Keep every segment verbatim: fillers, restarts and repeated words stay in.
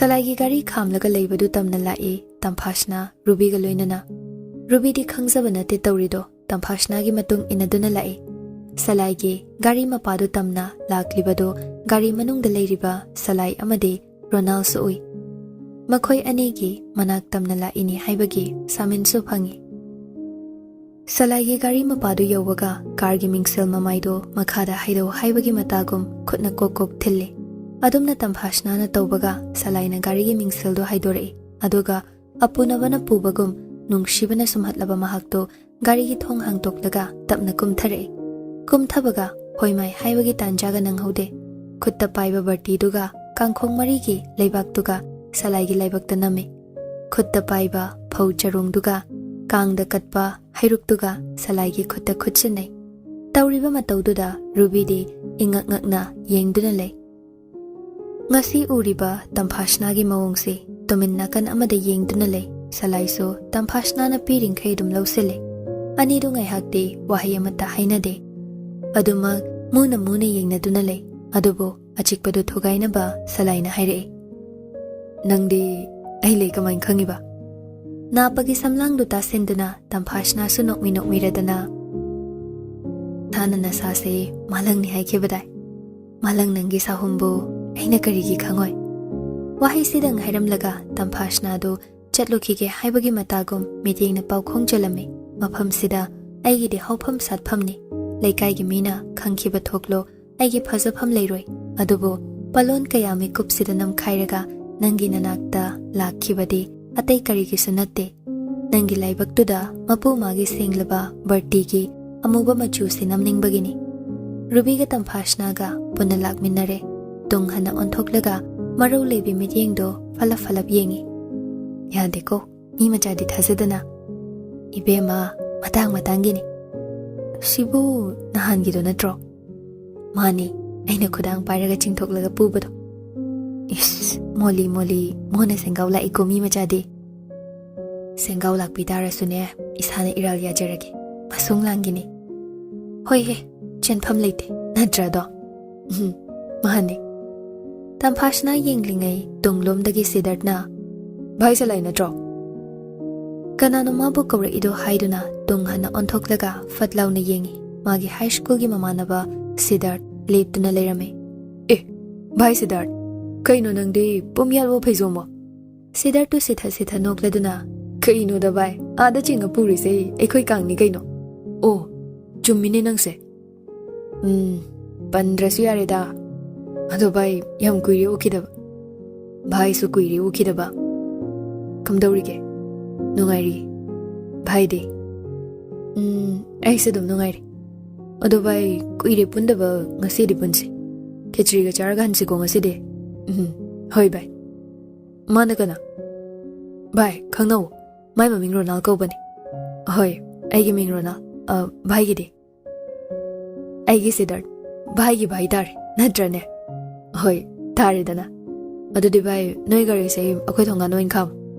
ꯁꯂꯥꯏꯒꯤ ꯒꯥꯔꯤ ꯈꯥꯝꯂꯒ ꯂꯩꯕꯗꯨ ꯇꯝꯅ ꯂꯥꯛꯏ ꯇꯝꯐꯥꯁꯅꯥ ꯔꯨꯕꯤꯒ ꯂꯣꯏꯅꯅ꯫ ꯔꯨꯕꯤꯗꯤ ꯈꯪꯖꯕ ꯅꯠꯇꯦ ꯇꯧꯔꯤꯗꯣ, ꯇꯝꯐꯥꯁꯅꯥꯒꯤ ꯃꯇꯨꯡ ꯏꯟꯅꯗꯨꯅ ꯂꯥꯛꯏ꯫ ꯁꯂꯥꯏꯒꯤ ꯒꯥꯔꯤ ꯃꯄꯥꯗꯨ ꯇꯝꯅ ꯂꯥꯛꯂꯤꯕꯗꯨ ꯒꯥꯔꯤ ꯃꯅꯨꯡꯗ ꯂꯩꯔꯤꯕ ꯁꯂꯥꯏ ꯑꯃꯗꯤ ꯔꯣꯅꯥꯜꯁꯨ ꯎꯏ꯫ ꯃꯈꯣꯏ ꯑꯅꯤꯒꯤ ꯃꯅꯥꯛ ꯇꯝꯅ ꯂꯥꯛꯏꯅꯤ ꯍꯥꯏꯕꯒꯤ ꯁꯥꯃꯤꯟꯁꯨ ꯐꯪꯏ꯫ ꯁꯂꯥꯏꯒꯤ ꯒꯥꯔꯤ ꯃꯄꯥꯗꯨ ꯌꯧꯕꯒ ꯀꯥꯔꯒꯤ ꯃꯤꯡꯁꯦꯜ ꯃꯃꯥꯏꯗꯨ ꯃꯈꯥꯗ ꯍꯩꯗꯧ ꯍꯥꯏꯕꯒꯤ ꯃꯇꯥꯒꯨꯝ ꯈꯨꯠꯅ ꯀꯣꯛ ꯀꯣꯛ ꯊꯤꯜꯂꯤ꯫ ꯑꯗꯨꯝꯅ ꯇꯝꯐꯥꯁꯅꯥꯅ ꯇꯧꯕꯒ ꯁꯂꯥꯏꯅ ꯒꯥꯔꯤꯒꯤ ꯃꯤꯡꯁꯦꯜꯗꯨ ꯍꯥꯏꯗꯣꯔꯛꯏ꯫ ꯑꯗꯨꯒ ꯑꯄꯨꯅꯕꯅ ꯄꯨꯕꯒꯨꯝ ꯅꯨꯡꯁꯤꯕꯅ ꯁꯨꯝꯍꯠꯂꯕ ꯃꯍꯥꯛꯇꯨ ꯒꯥꯔꯤꯒꯤ ꯊꯣꯡ ꯍꯥꯡꯗꯣꯛꯂꯒ ꯇꯞꯅ ꯀꯨꯝꯊꯔꯛꯏ꯫ ꯀꯨꯝꯊꯕꯒ ꯍꯣꯏꯃꯥꯏ ꯍꯥꯏꯕꯒꯤ ꯇꯥꯟꯖꯥꯒ ꯅꯪꯍꯧꯗꯦ꯫ ꯈꯨꯠꯇ ꯄꯥꯏꯕ ꯕꯥꯔꯇꯤꯗꯨꯒ ꯀꯥꯡꯈꯣꯡ ꯃꯔꯤꯒꯤ ꯂꯩꯕꯥꯛꯇꯨꯒ ꯁꯂꯥꯏꯒꯤ ꯂꯥꯏꯕꯛꯇ ꯅꯝꯃꯤ꯫ ꯈꯨꯠꯇ ꯄꯥꯏꯕ ꯐꯧ ꯆꯔꯣꯡꯗꯨꯒ ꯀꯥꯡꯗ ꯀꯠꯄ ꯍꯩꯔꯨꯛꯇꯨꯒ ꯁꯂꯥꯏꯒꯤ ꯈꯨꯠꯇ ꯈꯨꯠꯁꯤꯟꯅꯩ꯫ ꯇꯧꯔꯤꯕ ꯃꯇꯧꯗꯨꯗ ꯔꯨꯕꯤꯗꯤ ꯏꯉꯛ ꯉꯛꯅ ꯌꯦꯡꯗꯨꯅ ꯂꯩ꯫ ꯉꯁꯤ ꯎꯔꯤꯕ ꯇꯝꯐꯥꯁꯅꯥꯒꯤ ꯃꯑꯣꯡꯁꯤ ꯇꯨꯃꯤꯟ ꯅꯥꯀꯟ ꯑꯃꯗ ꯌꯦꯡꯗꯨꯅ ꯂꯩ꯫ ꯁꯂꯥꯏꯁꯨ ꯇꯝꯐꯥꯁꯅꯥꯅ ꯄꯤꯔꯤꯡꯈꯩ ꯑꯗꯨꯝ ꯂꯧꯁꯤꯜꯂꯤ꯫ ꯑꯅꯤꯗꯨ ꯉꯥꯏꯍꯥꯛꯇꯤ ꯋꯥꯍꯩ ꯑꯃꯠꯇ ꯍꯥꯏꯅꯗꯦ꯫ ꯑꯗꯨꯃꯛ ꯃꯨꯅ ꯃꯨꯅ ꯌꯦꯡꯅꯗꯨꯅ ꯂꯩ꯫ ꯑꯗꯨꯕꯨ ꯑꯆꯤꯛꯄꯗꯨ ꯊꯨꯒꯥꯏꯅꯕ ꯁꯂꯥꯏꯅ ꯍꯥꯏꯔꯛꯏ, "ꯅꯪꯗꯤ ꯑꯩ ꯂꯩ ꯀꯃꯥꯏꯅ ꯈꯪꯉꯤꯕ?" ꯅꯥꯄꯒꯤ ꯁꯝꯂꯥꯡꯗꯨ ꯇꯥꯁꯤꯟꯗꯨꯅ ꯇꯝꯐꯥꯁꯅꯥꯁꯨ ꯅꯣꯛꯃꯤ ꯅꯣꯛꯃꯤꯔꯗꯅ, "ꯊꯥꯅ ꯅꯁꯥꯁꯦ ꯃꯥꯂꯪꯅꯤ ꯍꯥꯏꯈꯤꯕꯗꯥꯏ? ꯃꯥꯂꯪ ꯅꯪꯒꯤ ꯁꯥꯍꯨꯝꯕꯨ ꯑꯩꯅ ꯀꯔꯤꯒꯤ ꯈꯪꯉꯣꯏ?" ꯋꯥꯍꯩꯁꯤꯗꯪ ꯍꯥꯏꯔꯝꯂꯒ ꯇꯝꯐꯥꯁꯅꯥꯗꯨ ꯆꯠꯂꯨꯈꯤꯒꯦ ꯍꯥꯏꯕꯒꯤ ꯃꯇꯥꯒꯨꯝ ꯃꯤꯠꯌꯦꯡꯅ ꯄꯥꯎꯈꯣꯡ ꯆꯦꯜꯂꯝꯃꯤ꯫ ꯃꯐꯝꯁꯤꯗ ꯑꯩꯒꯤꯗꯤ ꯍꯧꯐꯝ ꯁꯥꯠꯐꯝꯅꯤ꯫ ꯂꯩꯀꯥꯏꯒꯤ ꯃꯤꯅ ꯈꯪꯈꯤꯕ ꯊꯣꯛꯂꯣ, ꯑꯩꯒꯤ ꯐꯖꯐꯝ ꯂꯩꯔꯣꯏ꯫ ꯑꯗꯨꯕꯨ ꯄꯂꯣꯟ ꯀꯌꯥ ꯃꯤꯀꯨꯞꯁꯤꯗ ꯅꯝꯈꯥꯏꯔꯒ ꯅꯪꯒꯤ ꯅꯅꯥꯛꯇ ꯂꯥꯛꯈꯤꯕꯗꯤ ꯑꯇꯩ ꯀꯔꯤꯒꯤꯁꯨ ꯅꯠꯇꯦ꯫ ꯅꯪꯒꯤ ꯂꯥꯏꯕꯛꯇꯨꯗ ꯃꯄꯨ ꯃꯥꯒꯤ ꯁꯦꯡꯂꯕ ꯕꯔꯇꯤꯒꯤ ꯑꯃꯨꯕ ꯃꯆꯨꯁꯤ ꯅꯝꯅꯤꯡꯕꯒꯤꯅꯤ꯫ ꯔꯨꯕꯤꯒ ꯇꯝꯐꯥꯁꯅꯥꯒ ꯄꯨꯟꯅ ꯂꯥꯛꯃꯤꯟꯅꯔꯦ꯫ ꯇꯨꯡ ꯍꯟꯅ ꯑꯣꯟꯊꯣꯛꯂꯒ ꯃꯔꯧ ꯂꯩꯕꯤ ꯃꯤꯠꯌꯦꯡꯗꯣ ꯐꯂꯞ ꯐꯂꯞ ꯌꯦꯡꯉꯤ꯫ ꯌꯥꯗꯦꯀꯣ, ꯃꯤ ꯃꯆꯥꯗꯤ ꯊꯥꯖꯗꯅ꯫ "ꯏꯕꯦꯝꯃ, ꯃꯇꯥꯡ ꯃꯇꯥꯡꯒꯤꯅꯤ꯫ ꯁꯤꯕꯨ ꯅꯍꯥꯟꯒꯤꯗꯣ ꯅꯠꯇ꯭ꯔꯣ?" "ꯃꯥꯅꯤ, ꯑꯩꯅ ꯈꯨꯗꯥꯡ ꯄꯥꯏꯔꯒ ꯆꯤꯡꯊꯣꯛꯂꯒ ꯄꯨꯕꯗꯣ꯫" "ꯏꯁ, ꯃꯣꯂꯤ ꯃꯣꯂꯤ, ꯃꯣꯟꯅ ꯁꯦꯡꯒꯥꯎ ꯂꯥꯛꯏꯀꯣ ꯃꯤ ꯃꯆꯥꯗꯤ꯫" "ꯁꯦꯡꯒꯥꯎ ꯂꯥꯛꯄꯤ ꯇꯥꯔꯁꯨꯅꯦ, ꯏꯁꯥꯅ ꯏꯔꯥꯜ ꯌꯥꯖꯔꯒꯦ꯫ ꯃꯁꯨꯡ ꯂꯥꯡꯒꯤꯅꯤ꯫" "ꯍꯣꯏꯍꯦ, ꯆꯦꯟꯐꯝ ꯂꯩꯇꯦ, ꯅꯠꯇ꯭ꯔꯗꯣ?" "ꯎꯝ, ꯃꯥꯅꯤ꯫" ꯇꯝꯐꯥꯁꯅꯥ ꯌꯦꯡꯂꯤꯉꯩ ꯇꯨꯡꯂꯣꯝꯗꯒꯤ ꯁꯤꯗꯥꯔꯠꯅ, "ꯚꯥꯏ ꯁꯂꯥꯏ ꯅꯠꯇ꯭ꯔꯣ?" ꯀꯅꯥꯅꯣ ꯃꯥꯕꯨ ꯀꯧꯔꯛꯏꯗꯣ ꯍꯥꯏꯗꯨꯅ ꯇꯨꯡ ꯍꯟꯅ ꯑꯣꯟꯊꯣꯛꯂꯒ ꯐꯠ ꯂꯥꯎꯅ ꯌꯦꯡꯉꯤ꯫ ꯃꯥꯒꯤ ꯍꯥꯏ ꯁ꯭ꯀꯨꯜꯒꯤ ꯃꯃꯥꯟꯅꯕ ꯁꯤꯗꯥꯔꯠ ꯂꯦꯞꯇꯨꯅ ꯂꯩꯔꯝꯃꯤ꯫ "ꯑꯦ, ꯚꯥꯏ ꯁꯤꯗꯥꯔꯠ, ꯀꯩꯅꯣ ꯅꯪꯗꯤ ꯄꯨꯝꯌꯥꯜꯋꯣ ꯐꯩꯖꯣꯝꯃꯣ?" ꯁꯤꯗꯥꯔꯠꯇꯨ ꯁꯤꯊ ꯁꯤꯊ ꯅꯣꯛꯂꯗꯨꯅ, "ꯀꯩꯅꯣꯗ ꯚꯥꯏ, ꯑꯥꯗ ꯆꯤꯡꯉ ꯄꯨꯔꯤꯁꯦ ꯑꯩꯈꯣꯏ ꯀꯥꯡꯅꯤ ꯀꯩꯅꯣ꯫ ꯑꯣ, ꯆꯨꯝꯃꯤꯅꯦ ꯅꯪꯁꯦ꯫ ꯎꯝ, ꯄꯟꯗ꯭ꯔꯁꯨ ꯌꯥꯔꯦꯗ꯫ ꯑꯗꯣ ꯚꯥꯏ, ꯌꯥꯝ ꯀꯨꯏꯔꯦ ꯎꯈꯤꯗꯕ꯫ ꯚꯥꯏꯁꯨ ꯀꯨꯏꯔꯦ ꯎꯈꯤꯗꯕ꯫ ꯀꯝꯗꯧꯔꯤꯒꯦ? ꯅꯨꯡꯉꯥꯏꯔꯤ꯫ ꯚꯥꯏꯗꯤ?" "ꯎꯝ, ꯑꯩꯁꯨ ꯑꯗꯨꯝ ꯅꯨꯡꯉꯥꯏꯔꯤ꯫ ꯑꯗꯣ ꯚꯥꯏ, ꯀꯨꯏꯔꯦ ꯄꯨꯟꯗꯕ, ꯉꯁꯤꯗꯤ ꯄꯨꯟꯁꯤ꯫ ꯈꯦꯆ꯭ꯔꯤꯒ ꯆꯥꯔꯒ ꯍꯟꯁꯤꯀꯣ ꯉꯁꯤꯗꯤ?" "ꯎꯝ, ꯍꯣꯏ ꯚꯥꯏ꯫ ꯃꯥꯅ ꯀꯅꯥ?" "ꯚꯥꯏ, ꯈꯪꯅꯧ, ꯃꯥꯏ ꯃꯃꯤꯡ ꯔꯣꯅꯥꯜ ꯀꯧꯕꯅꯤ꯫" "ꯍꯣꯏ, ꯑꯩꯒꯤ ꯃꯤꯡ ꯔꯣꯅꯥꯜ꯫ ꯑ, ꯚꯥꯏꯒꯤꯗꯤ?" "ꯑꯩꯒꯤ ꯁꯤꯗꯥꯔꯠ꯫ ꯚꯥꯏꯒꯤ ꯚꯥꯏ ꯇꯥꯔꯦ, ꯅꯠꯇ꯭ꯔꯅꯦ?" "ꯍꯣꯏ, ꯇꯥꯔꯦꯗꯅ꯫ ꯑꯗꯨꯗꯤ ꯚꯥꯏ, ꯅꯣꯏ ꯒꯥꯔꯤꯁꯦ ꯑꯩꯈꯣꯏ ꯊꯣꯡꯒꯥꯟ ꯑꯣꯏꯅ ꯈꯥꯝꯃꯨ꯫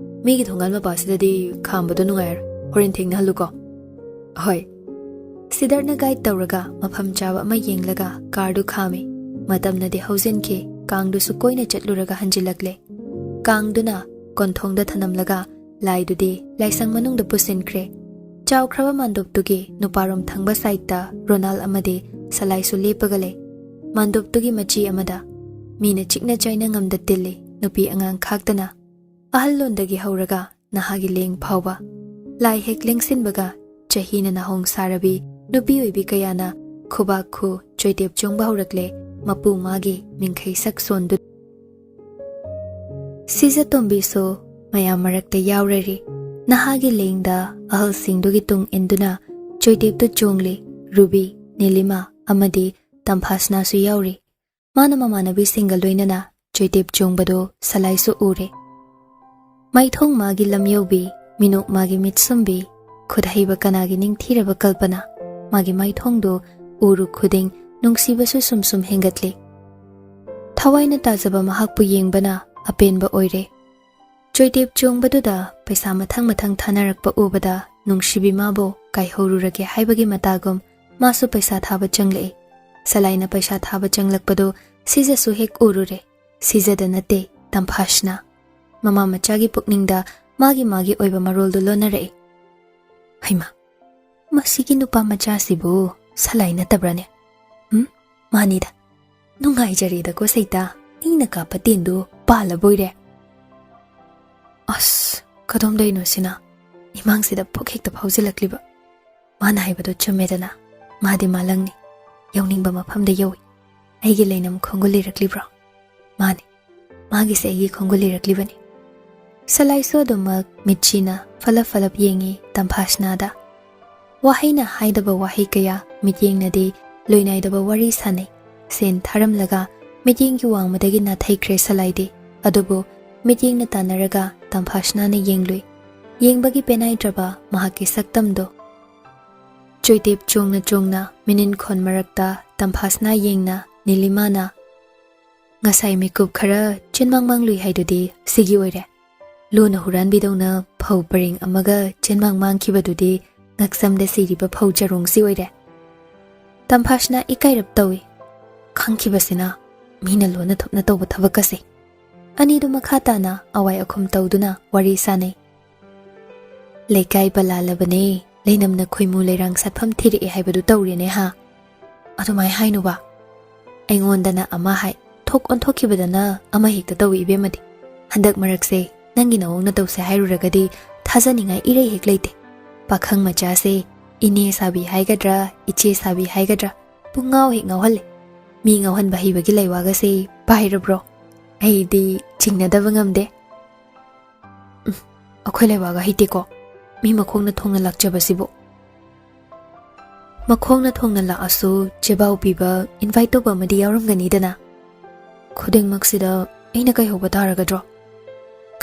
ꯃꯤꯒꯤ ꯊꯣꯡꯒꯥꯟ ꯃꯄꯥꯁꯤꯗꯗꯤ ꯈꯥꯝꯕꯗꯣ ꯅꯨꯡꯉꯥꯏꯔꯣꯏ, ꯍꯣꯔꯦꯟ ꯊꯦꯡꯅꯍꯜꯂꯨꯀꯣ꯫" "ꯍꯣꯏ꯫" ꯁꯤꯗꯥꯔꯠꯅ ꯒꯥꯏꯗ ꯇꯧꯔꯒ ꯃꯐꯝ ꯆꯥꯕ ꯑꯃ ꯌꯦꯡꯂꯒ ꯀꯥꯔꯗꯨ ꯈꯥꯝꯃꯤ꯫ ꯃꯇꯝꯅꯗꯤ ꯍꯧꯖꯤꯟꯈꯤ, ꯀꯥꯡꯗꯨꯁꯨ ꯀꯣꯏꯅ ꯆꯠꯂꯨꯔꯒ ꯍꯟꯖꯤꯜꯂꯛꯂꯦ꯫ ꯀꯥꯡꯗꯨꯅ ꯀꯣꯟꯊꯣꯡꯗ ꯊꯅꯝꯂꯒ ꯂꯥꯏꯗꯨꯗꯤ ꯂꯥꯏꯁꯪ ꯃꯅꯨꯡꯗ ꯄꯨꯁꯤꯟꯈ꯭ꯔꯦ꯫ ꯆꯥꯎꯈ꯭ꯔꯕ ꯃꯥꯟꯗꯣꯞꯇꯨꯒꯤ ꯅꯨꯄꯥꯔꯣꯝ ꯊꯪꯕ ꯁꯥꯏꯠꯇ ꯔꯣꯅꯥꯜ ꯑꯃꯗꯤ ꯁꯂꯥꯏꯁꯨ ꯂꯦꯞꯄꯒ ꯂꯩ꯫ ꯃꯥꯟꯗꯣꯞꯇꯨꯒꯤ ꯃꯆꯤ ꯑꯃꯗ ꯃꯤꯅ ꯆꯤꯛꯅ ꯆꯥꯏꯅ ꯉꯝꯗ ꯇꯤꯜꯂꯤ, ꯅꯨꯄꯤ ꯑꯉꯥꯡ ꯈꯥꯛꯇꯅ꯫ ꯑꯍꯜꯂꯣꯟꯗꯒꯤ ꯍꯧꯔꯒ ꯅꯍꯥꯒꯤ ꯂꯦꯡ ꯐꯥꯎꯕ꯫ ꯂꯥꯏ ꯍꯦꯛ ꯂꯦꯡꯁꯤꯟꯕꯒ ꯆꯍꯤꯅ ꯅꯥꯍꯣꯡ ꯁꯥꯔꯕꯤ ꯅꯨꯄꯤ ꯑꯣꯏꯕꯤ ꯀꯌꯥꯅ ꯈꯨꯕꯥꯛ ꯈꯨ, ꯆꯣꯏꯇꯦꯞ ꯆꯣꯡꯕ ꯍꯧꯔꯛꯂꯦ, ꯃꯄꯨ ꯃꯥꯒꯤ ꯃꯤꯡꯈꯩ ꯁꯛ ꯁꯣꯟꯗꯨ꯫ ꯁꯤꯖꯇꯣꯝꯕꯤꯁꯨ ꯃꯌꯥꯝ ꯃꯔꯛꯇ ꯌꯥꯎꯔꯔꯤ꯫ ꯅꯍꯥꯒꯤ ꯂꯦꯡꯗ ꯑꯍꯜꯁꯤꯡꯗꯨꯒꯤ ꯇꯨꯡ ꯏꯟꯗꯨꯅ ꯆꯣꯏꯇꯦꯞꯇꯨ ꯆꯣꯡꯂꯤ꯫ ꯔꯨꯕꯤ, ꯅꯤꯂꯤꯃꯥ ꯑꯃꯗꯤ ꯇꯝꯐꯥꯁꯅꯥꯁꯨ ꯌꯥꯎꯔꯤ꯫ ꯃꯥꯅ ꯃꯃꯥꯟꯅꯕꯤꯁꯤꯡꯒ ꯂꯣꯏꯅꯅ ꯆꯣꯏꯇꯦꯞ ꯆꯣꯡꯕꯗꯨ ꯁꯂꯥꯏꯁꯨ ꯎꯔꯦ꯫ ꯃꯥꯏꯊꯣꯡ ꯃꯥꯒꯤ ꯂꯝꯌꯧꯕꯤ, ꯃꯤꯅꯣꯛ ꯃꯥꯒꯤ ꯃꯤꯠꯁꯨꯝꯕꯤ, ꯈꯨꯠ ꯍꯩꯕ ꯀꯅꯥꯒꯤ ꯅꯤꯡꯊꯤꯔꯕ ꯀꯜꯄꯅ꯫ ꯃꯥꯒꯤ ꯃꯥꯏꯊꯣꯡꯗꯨ ꯎꯔꯨ ꯈꯨꯗꯤꯡ ꯅꯨꯡꯁꯤꯕꯁꯨ ꯁꯨꯝ ꯁꯨꯝ ꯍꯦꯟꯒꯠꯂꯤ꯫ ꯊꯋꯥꯏꯅ ꯇꯥꯖꯕ ꯃꯍꯥꯛꯄꯨ ꯌꯦꯡꯕꯅ ꯑꯄꯦꯟꯕ ꯑꯣꯏꯔꯦ꯫ ꯆꯣꯏꯇꯦꯞ ꯆꯣꯡꯕꯗꯨꯗ ꯄꯩꯁꯥ ꯃꯊꯪ ꯃꯊꯪ ꯊꯥꯅꯔꯛꯄ ꯎꯕꯗ ꯅꯨꯡꯁꯤꯕꯤ ꯃꯥꯕꯨ ꯀꯥꯏꯍꯧꯔꯨꯔꯒꯦ ꯍꯥꯏꯕꯒꯤ ꯃꯇꯥꯒꯨꯝ ꯃꯥꯁꯨ ꯄꯩꯁꯥ ꯊꯥꯕ ꯆꯪꯂꯛꯏ꯫ ꯁꯂꯥꯏꯅ ꯄꯩꯁꯥ ꯊꯥꯕ ꯆꯪꯂꯛꯄꯗꯨ ꯁꯤꯖꯁꯨ ꯍꯦꯛ ꯎꯔꯨꯔꯦ꯫ ꯁꯤꯖꯗ ꯅꯠꯇꯦ, ꯇꯝꯐꯥꯁꯅꯥ꯫ ꯃꯃꯥ ꯃꯆꯥꯒꯤ ꯄꯨꯛꯅꯤꯡꯗ ꯃꯥꯒꯤ ꯃꯥꯒꯤ ꯑꯣꯏꯕ ꯃꯔꯣꯜꯗꯨ ꯂꯣꯟꯅꯔꯛꯏ꯫ ꯍꯩꯃꯥ, ꯃꯁꯤꯒꯤ ꯅꯨꯄꯥ ꯃꯆꯥꯁꯤꯕꯨ ꯁꯂꯥꯏ ꯅꯠꯇꯕ꯭ꯔꯥꯅꯦ? ꯎꯝ, ꯃꯥꯅꯤꯗ꯫ ꯅꯨꯡꯉꯥꯏꯖꯔꯦꯗꯀꯣ ꯁꯩꯇꯥ, ꯑꯩꯅ ꯀꯥꯞꯄ ꯇꯦꯟꯗꯨ ꯄꯥꯜꯂꯕꯣꯏꯔꯦ꯫ ꯑꯁ, ꯀꯗꯣꯝꯗꯩꯅꯣ ꯁꯤꯅ ꯏꯃꯥꯡꯁꯤꯗ ꯄꯨꯛ ꯍꯦꯛꯇ ꯐꯥꯎꯖꯤꯜꯂꯛꯂꯤꯕ? ꯃꯥꯅ ꯍꯥꯏꯕꯗꯣ ꯆꯨꯝꯃꯦꯗꯅ, ꯃꯥꯗꯤ ꯃꯥꯂꯪꯅꯤ, ꯌꯧꯅꯤꯡꯕ ꯃꯐꯝꯗ ꯌꯧꯏ꯫ ꯑꯩꯒꯤ ꯂꯩꯅꯝ ꯈꯣꯡꯒꯨꯜ ꯂꯤꯔꯛꯂꯤꯕ꯭ꯔꯣ? ꯃꯥꯅꯤ, ꯃꯥꯒꯤꯁꯦ ꯑꯩꯒꯤ ꯈꯣꯡꯒꯨꯜ ꯂꯤꯔꯛꯂꯤꯕꯅꯤ꯫ ꯁꯂꯥꯏꯁꯨ ꯑꯗꯨꯃꯛ ꯃꯤꯠꯁꯤꯅ ꯐꯂꯞ ꯐꯂꯞ ꯌꯦꯡꯉꯤ ꯇꯝꯐꯥꯁꯅꯥꯗ꯫ ꯋꯥꯍꯩꯅ ꯍꯥꯏꯗꯕ ꯋꯥꯍꯩ ꯀꯌꯥ ꯃꯤꯠꯌꯦꯡꯅꯗꯤ ꯂꯣꯏꯅꯥꯏꯗꯕ ꯋꯥꯔꯤ ꯁꯥꯅꯩ꯫ ꯁꯦꯟ ꯊꯥꯔꯝꯂꯒ ꯃꯤꯠꯌꯦꯡꯒꯤ ꯋꯥꯡꯃꯗꯒꯤ ꯅꯥꯊꯩꯈ꯭ꯔꯦ ꯁꯂꯥꯏꯗꯤ꯫ ꯑꯗꯨꯕꯨ ꯃꯤꯠꯌꯦꯡꯅ ꯇꯥꯟꯅꯔꯒ ꯇꯝꯐꯥꯁꯅꯥꯅ ꯌꯦꯡꯂꯨꯏ꯫ ꯌꯦꯡꯕꯒꯤ ꯄꯦꯅꯥꯏꯗ꯭ꯔꯕ ꯃꯍꯥꯛꯀꯤ ꯁꯛꯇꯝꯗꯣ꯫ ꯆꯣꯏꯇꯦꯞ ꯆꯣꯡꯅ ꯆꯣꯡꯅ ꯃꯤꯅꯤꯟꯈꯣꯟ ꯃꯔꯛꯇ ꯇꯝꯐꯥꯁꯅꯥ ꯌꯦꯡꯅ ꯅꯤꯂꯤꯃꯥꯅ, "ꯉꯁꯥꯏ ꯃꯤꯀꯨꯞ ꯈꯔ ꯆꯤꯟꯃꯥꯡ ꯃꯥꯡꯂꯨꯏ ꯍꯥꯏꯗꯨꯗꯤ ꯁꯤꯒꯤ ꯑꯣꯏꯔꯦ꯫ ꯂꯨꯅ ꯍꯨꯔꯥꯟꯕꯤꯗꯧꯅ ꯐꯧ ꯄꯔꯦꯡ ꯑꯃꯒ ꯆꯦꯟꯃꯥꯡ ꯃꯥꯡꯈꯤꯕꯗꯨꯗꯤ ꯉꯛꯁꯝꯗ ꯁꯤꯔꯤꯕ ꯐꯧ ꯆꯔꯣꯡꯁꯤ ꯑꯣꯏꯔꯦ"꯫ ꯇꯝꯐꯥꯁꯅ ꯏꯀꯥꯏꯔꯞ ꯇꯧꯏ꯫ ꯈꯪꯈꯤꯕꯁꯤꯅ ꯃꯤꯅ ꯂꯣꯟꯅ ꯊꯣꯛꯅ ꯇꯧꯕ ꯊꯕꯛꯀꯁꯦ꯫ ꯑꯅꯤꯗꯨ ꯃꯈꯥ ꯇꯥꯅ ꯑꯋꯥꯏ ꯑꯈꯨꯝ ꯇꯧꯗꯨꯅ ꯋꯥꯔꯤ ꯁꯥꯅꯩ꯫ "ꯂꯩꯀꯥꯏ ꯕꯂꯥꯂꯕꯅꯦ, ꯂꯩꯅꯝꯅ ꯈꯣꯏꯃꯨ ꯂꯩꯔꯥꯡ ꯁꯥꯠꯐꯝ ꯊꯤꯔꯛꯑꯦ ꯍꯥꯏꯕꯗꯨ ꯇꯧꯔꯦꯅꯦ ꯍꯥ?" "ꯑꯗꯨꯃꯥꯏ ꯍꯥꯏꯅꯨꯕ꯫ ꯑꯩꯉꯣꯟꯗꯅ ꯑꯃ ꯍꯥꯏ, ꯊꯣꯛ ꯑꯣꯟꯊꯣꯛꯈꯤꯕꯗꯅ ꯑꯃ ꯍꯦꯛꯇ ꯇꯧꯏ ꯏꯕꯦꯝꯃꯗꯤ꯫ ꯍꯟꯗꯛ ꯃꯔꯛꯁꯦ ꯅꯪꯒꯤ ꯅꯋꯣꯡ ꯅꯇꯧꯁꯦ ꯍꯥꯏꯔꯨꯔꯒꯗꯤ ꯊꯥꯖꯅꯤꯡꯉꯥꯏ ꯏꯔꯩ ꯍꯦꯛ ꯂꯩꯇꯦ꯫ ꯄꯥꯈꯪ ꯃꯆꯥꯁꯦ ꯏꯅꯦ ꯁꯥꯕꯤ ꯍꯥꯏꯒꯗ꯭ꯔꯥ, ꯏꯆꯦ ꯁꯥꯕꯤ ꯍꯥꯏꯒꯗ꯭ꯔꯥ, ꯄꯨꯡꯉꯥꯎ ꯍꯦꯛ ꯉꯥꯎꯍꯜꯂꯦ꯫ ꯃꯤ ꯉꯥꯎꯍꯟꯕ ꯍꯩꯕꯒꯤ ꯂꯩꯋꯥꯒꯁꯦ ꯄꯥꯏꯔꯕ꯭ꯔꯣ? ꯑꯩꯗꯤ ꯆꯤꯡꯅꯗꯕ ꯉꯝꯗꯦ"꯫ "ꯎꯝ, ꯑꯩꯈꯣꯏ ꯂꯩꯋꯥꯒ ꯍꯩꯇꯦꯀꯣ, ꯃꯤ ꯃꯈꯣꯡꯅ ꯊꯣꯡꯅ ꯂꯥꯛꯆꯕꯁꯤꯕꯨ"꯫ "ꯃꯈꯣꯡꯅ ꯊꯣꯡꯅ ꯂꯥꯛꯑꯁꯨ ꯆꯦꯕꯥꯎ ꯄꯤꯕ, ꯏꯟꯚꯥꯏꯠ ꯇꯧꯕ ꯑꯃꯗꯤ ꯌꯥꯎꯔꯝꯒꯅꯤꯗꯅ"꯫ "ꯈꯨꯗꯤꯡꯃꯛꯁꯤꯗ ꯑꯩꯅ ꯀꯥꯏꯍꯧꯕ ꯇꯥꯔꯒꯗ꯭ꯔꯣ?"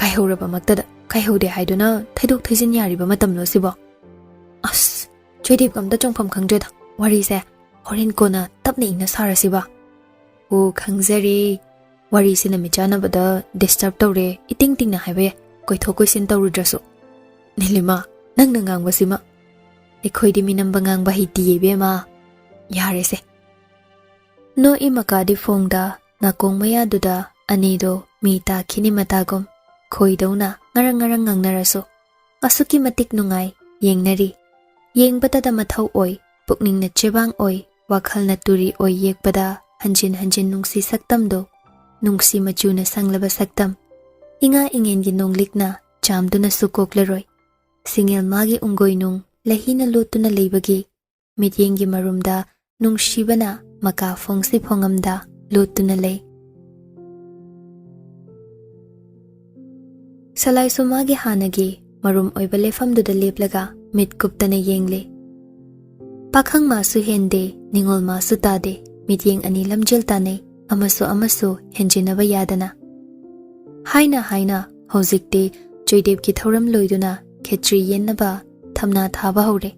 "ꯀꯥꯏꯍꯧꯔꯕꯃꯛꯇꯗ ꯀꯥꯏꯍꯧꯗꯦ ꯍꯥꯏꯗꯨꯅ ꯊꯩꯗꯣꯛ ꯊꯩꯖꯤꯟ ꯌꯥꯔꯤꯕ ꯃꯇꯝꯂꯣ ꯁꯤꯕꯣ?" "ꯑꯁ, ꯆꯣꯏꯗꯦꯞꯀ ꯑꯝꯇ ꯆꯣꯡꯐꯝ ꯈꯪꯗ꯭ꯔꯦꯗ ꯋꯥꯔꯤꯁꯦ꯫ ꯍꯣꯔꯦꯟ ꯀꯣꯟꯅ ꯇꯞꯅ ꯏꯪꯅ ꯁꯥꯔꯁꯤꯕ"꯫ "ꯑꯣ, ꯈꯪꯖꯔꯦ꯫ ꯋꯥꯔꯤꯁꯤꯅ ꯃꯤꯆꯥꯟꯅꯕꯗ ꯗꯤꯁꯇꯔꯕ ꯇꯧꯔꯦ, ꯏꯇꯤꯡ ꯇꯤꯡꯅ ꯍꯥꯏꯕ ꯌꯥꯏ, ꯀꯣꯏꯊꯣꯛ ꯀꯣꯏꯁꯤꯟ ꯇꯧꯔꯨꯗ꯭ꯔꯁꯨ"꯫ "ꯅꯤꯂꯤꯃꯥ, ꯅꯪꯅ ꯉꯥꯡꯕꯁꯤꯃ"꯫ "ꯑꯩꯈꯣꯏꯗꯤ ꯃꯤꯅꯝꯕ ꯉꯥꯡꯕ ꯍꯩꯇꯤꯌꯦ ꯏꯕꯦꯝꯃ"꯫ "ꯌꯥꯔꯦꯁꯦ"꯫ ꯅꯣꯛꯏ ꯃꯀꯥꯗꯤ ꯐꯣꯡꯗ ꯅꯥꯀꯣꯡ ꯃꯌꯥꯗꯨꯗ ꯑꯅꯤꯗꯣ ꯃꯤ ꯇꯥꯈꯤꯅꯤ ꯃꯇꯥꯒꯨꯝ, ꯈꯣꯏꯗꯧꯅ ꯉꯔꯪ ꯉꯔꯪ ꯉꯪꯅꯔꯁꯨ꯫ ꯑꯁꯨꯛꯀꯤ ꯃꯇꯤꯛ ꯅꯨꯡꯉꯥꯏ, ꯌꯦꯡꯅꯔꯤ꯫ ꯌꯦꯡꯕꯇꯗ ꯃꯊꯧ ꯑꯣꯏ, ꯄꯨꯛꯅꯤꯡꯅ ꯆꯦꯕꯥꯡ ꯑꯣꯏ, ꯋꯥꯈꯜꯅ ꯇꯨꯔꯤ ꯑꯣꯏ ꯌꯦꯛꯄꯗ ꯍꯟꯖꯤꯟ ꯍꯟꯖꯤꯟ ꯅꯨꯡꯁꯤ ꯁꯛꯇꯝꯗꯣ, ꯅꯨꯡꯁꯤ ꯃꯆꯨꯅ ꯁꯪꯂꯕ ꯁꯛꯇꯝ꯫ ꯏꯉꯥ ꯏꯉꯦꯟꯒꯤ ꯅꯣꯡꯂꯤꯛꯅ ꯆꯥꯝꯗꯨꯅꯁꯨ ꯀꯣꯛꯂꯔꯣꯏ꯫ ꯁꯤꯡꯉꯦꯜ ꯃꯥꯒꯤ ꯎꯪꯒꯣꯏꯅꯨꯡ ꯂꯩꯍꯤꯅ ꯂꯣꯠꯇꯨꯅ ꯂꯩꯕꯒꯤ ꯃꯤꯠꯌꯦꯡꯒꯤ ꯃꯔꯨꯝꯗ ꯅꯨꯡꯁꯤꯕꯅ ꯃꯀꯥ ꯐꯣꯡꯁꯤ ꯐꯣꯡꯉꯝꯗ ꯂꯣꯠꯇꯨꯅ ꯂꯩ꯫ ꯁꯂꯥꯏꯁꯨ ꯃꯥꯒꯤ ꯍꯥꯟꯅꯒꯤ ꯃꯔꯨꯝ ꯑꯣꯏꯕ ꯂꯦꯞꯐꯝꯗꯨꯗ ꯂꯦꯞꯂꯒ ꯃꯤꯠ ꯀꯨꯞꯇꯅ ꯌꯦꯡꯂꯤ꯫ ꯄꯥꯈꯪ ꯃꯥꯁꯨ ꯍꯦꯟꯗꯦ, ꯅꯤꯉꯣꯜ ꯃꯥꯁꯨ ꯇꯥꯗꯦ, ꯃꯤꯠꯌꯦꯡ ꯑꯅꯤ ꯂꯝꯖꯦꯜ ꯇꯥꯟꯅꯩ, ꯑꯃꯁꯨ ꯑꯃꯁꯨ ꯍꯦꯟꯖꯤꯟꯅꯕ ꯌꯥꯗꯅ꯫ ꯍꯥꯏꯅ ꯍꯥꯏꯅ ꯍꯧꯖꯤꯛꯇꯤ ꯆꯣꯏꯗꯦꯞꯀꯤ ꯊꯧꯔꯝ ꯂꯣꯏꯗꯨꯅ ꯈꯦꯇ꯭ꯔꯤ ꯌꯦꯟꯅꯕ ꯊꯝꯅꯥ ꯊꯥꯕ ꯍꯧꯔꯦ꯫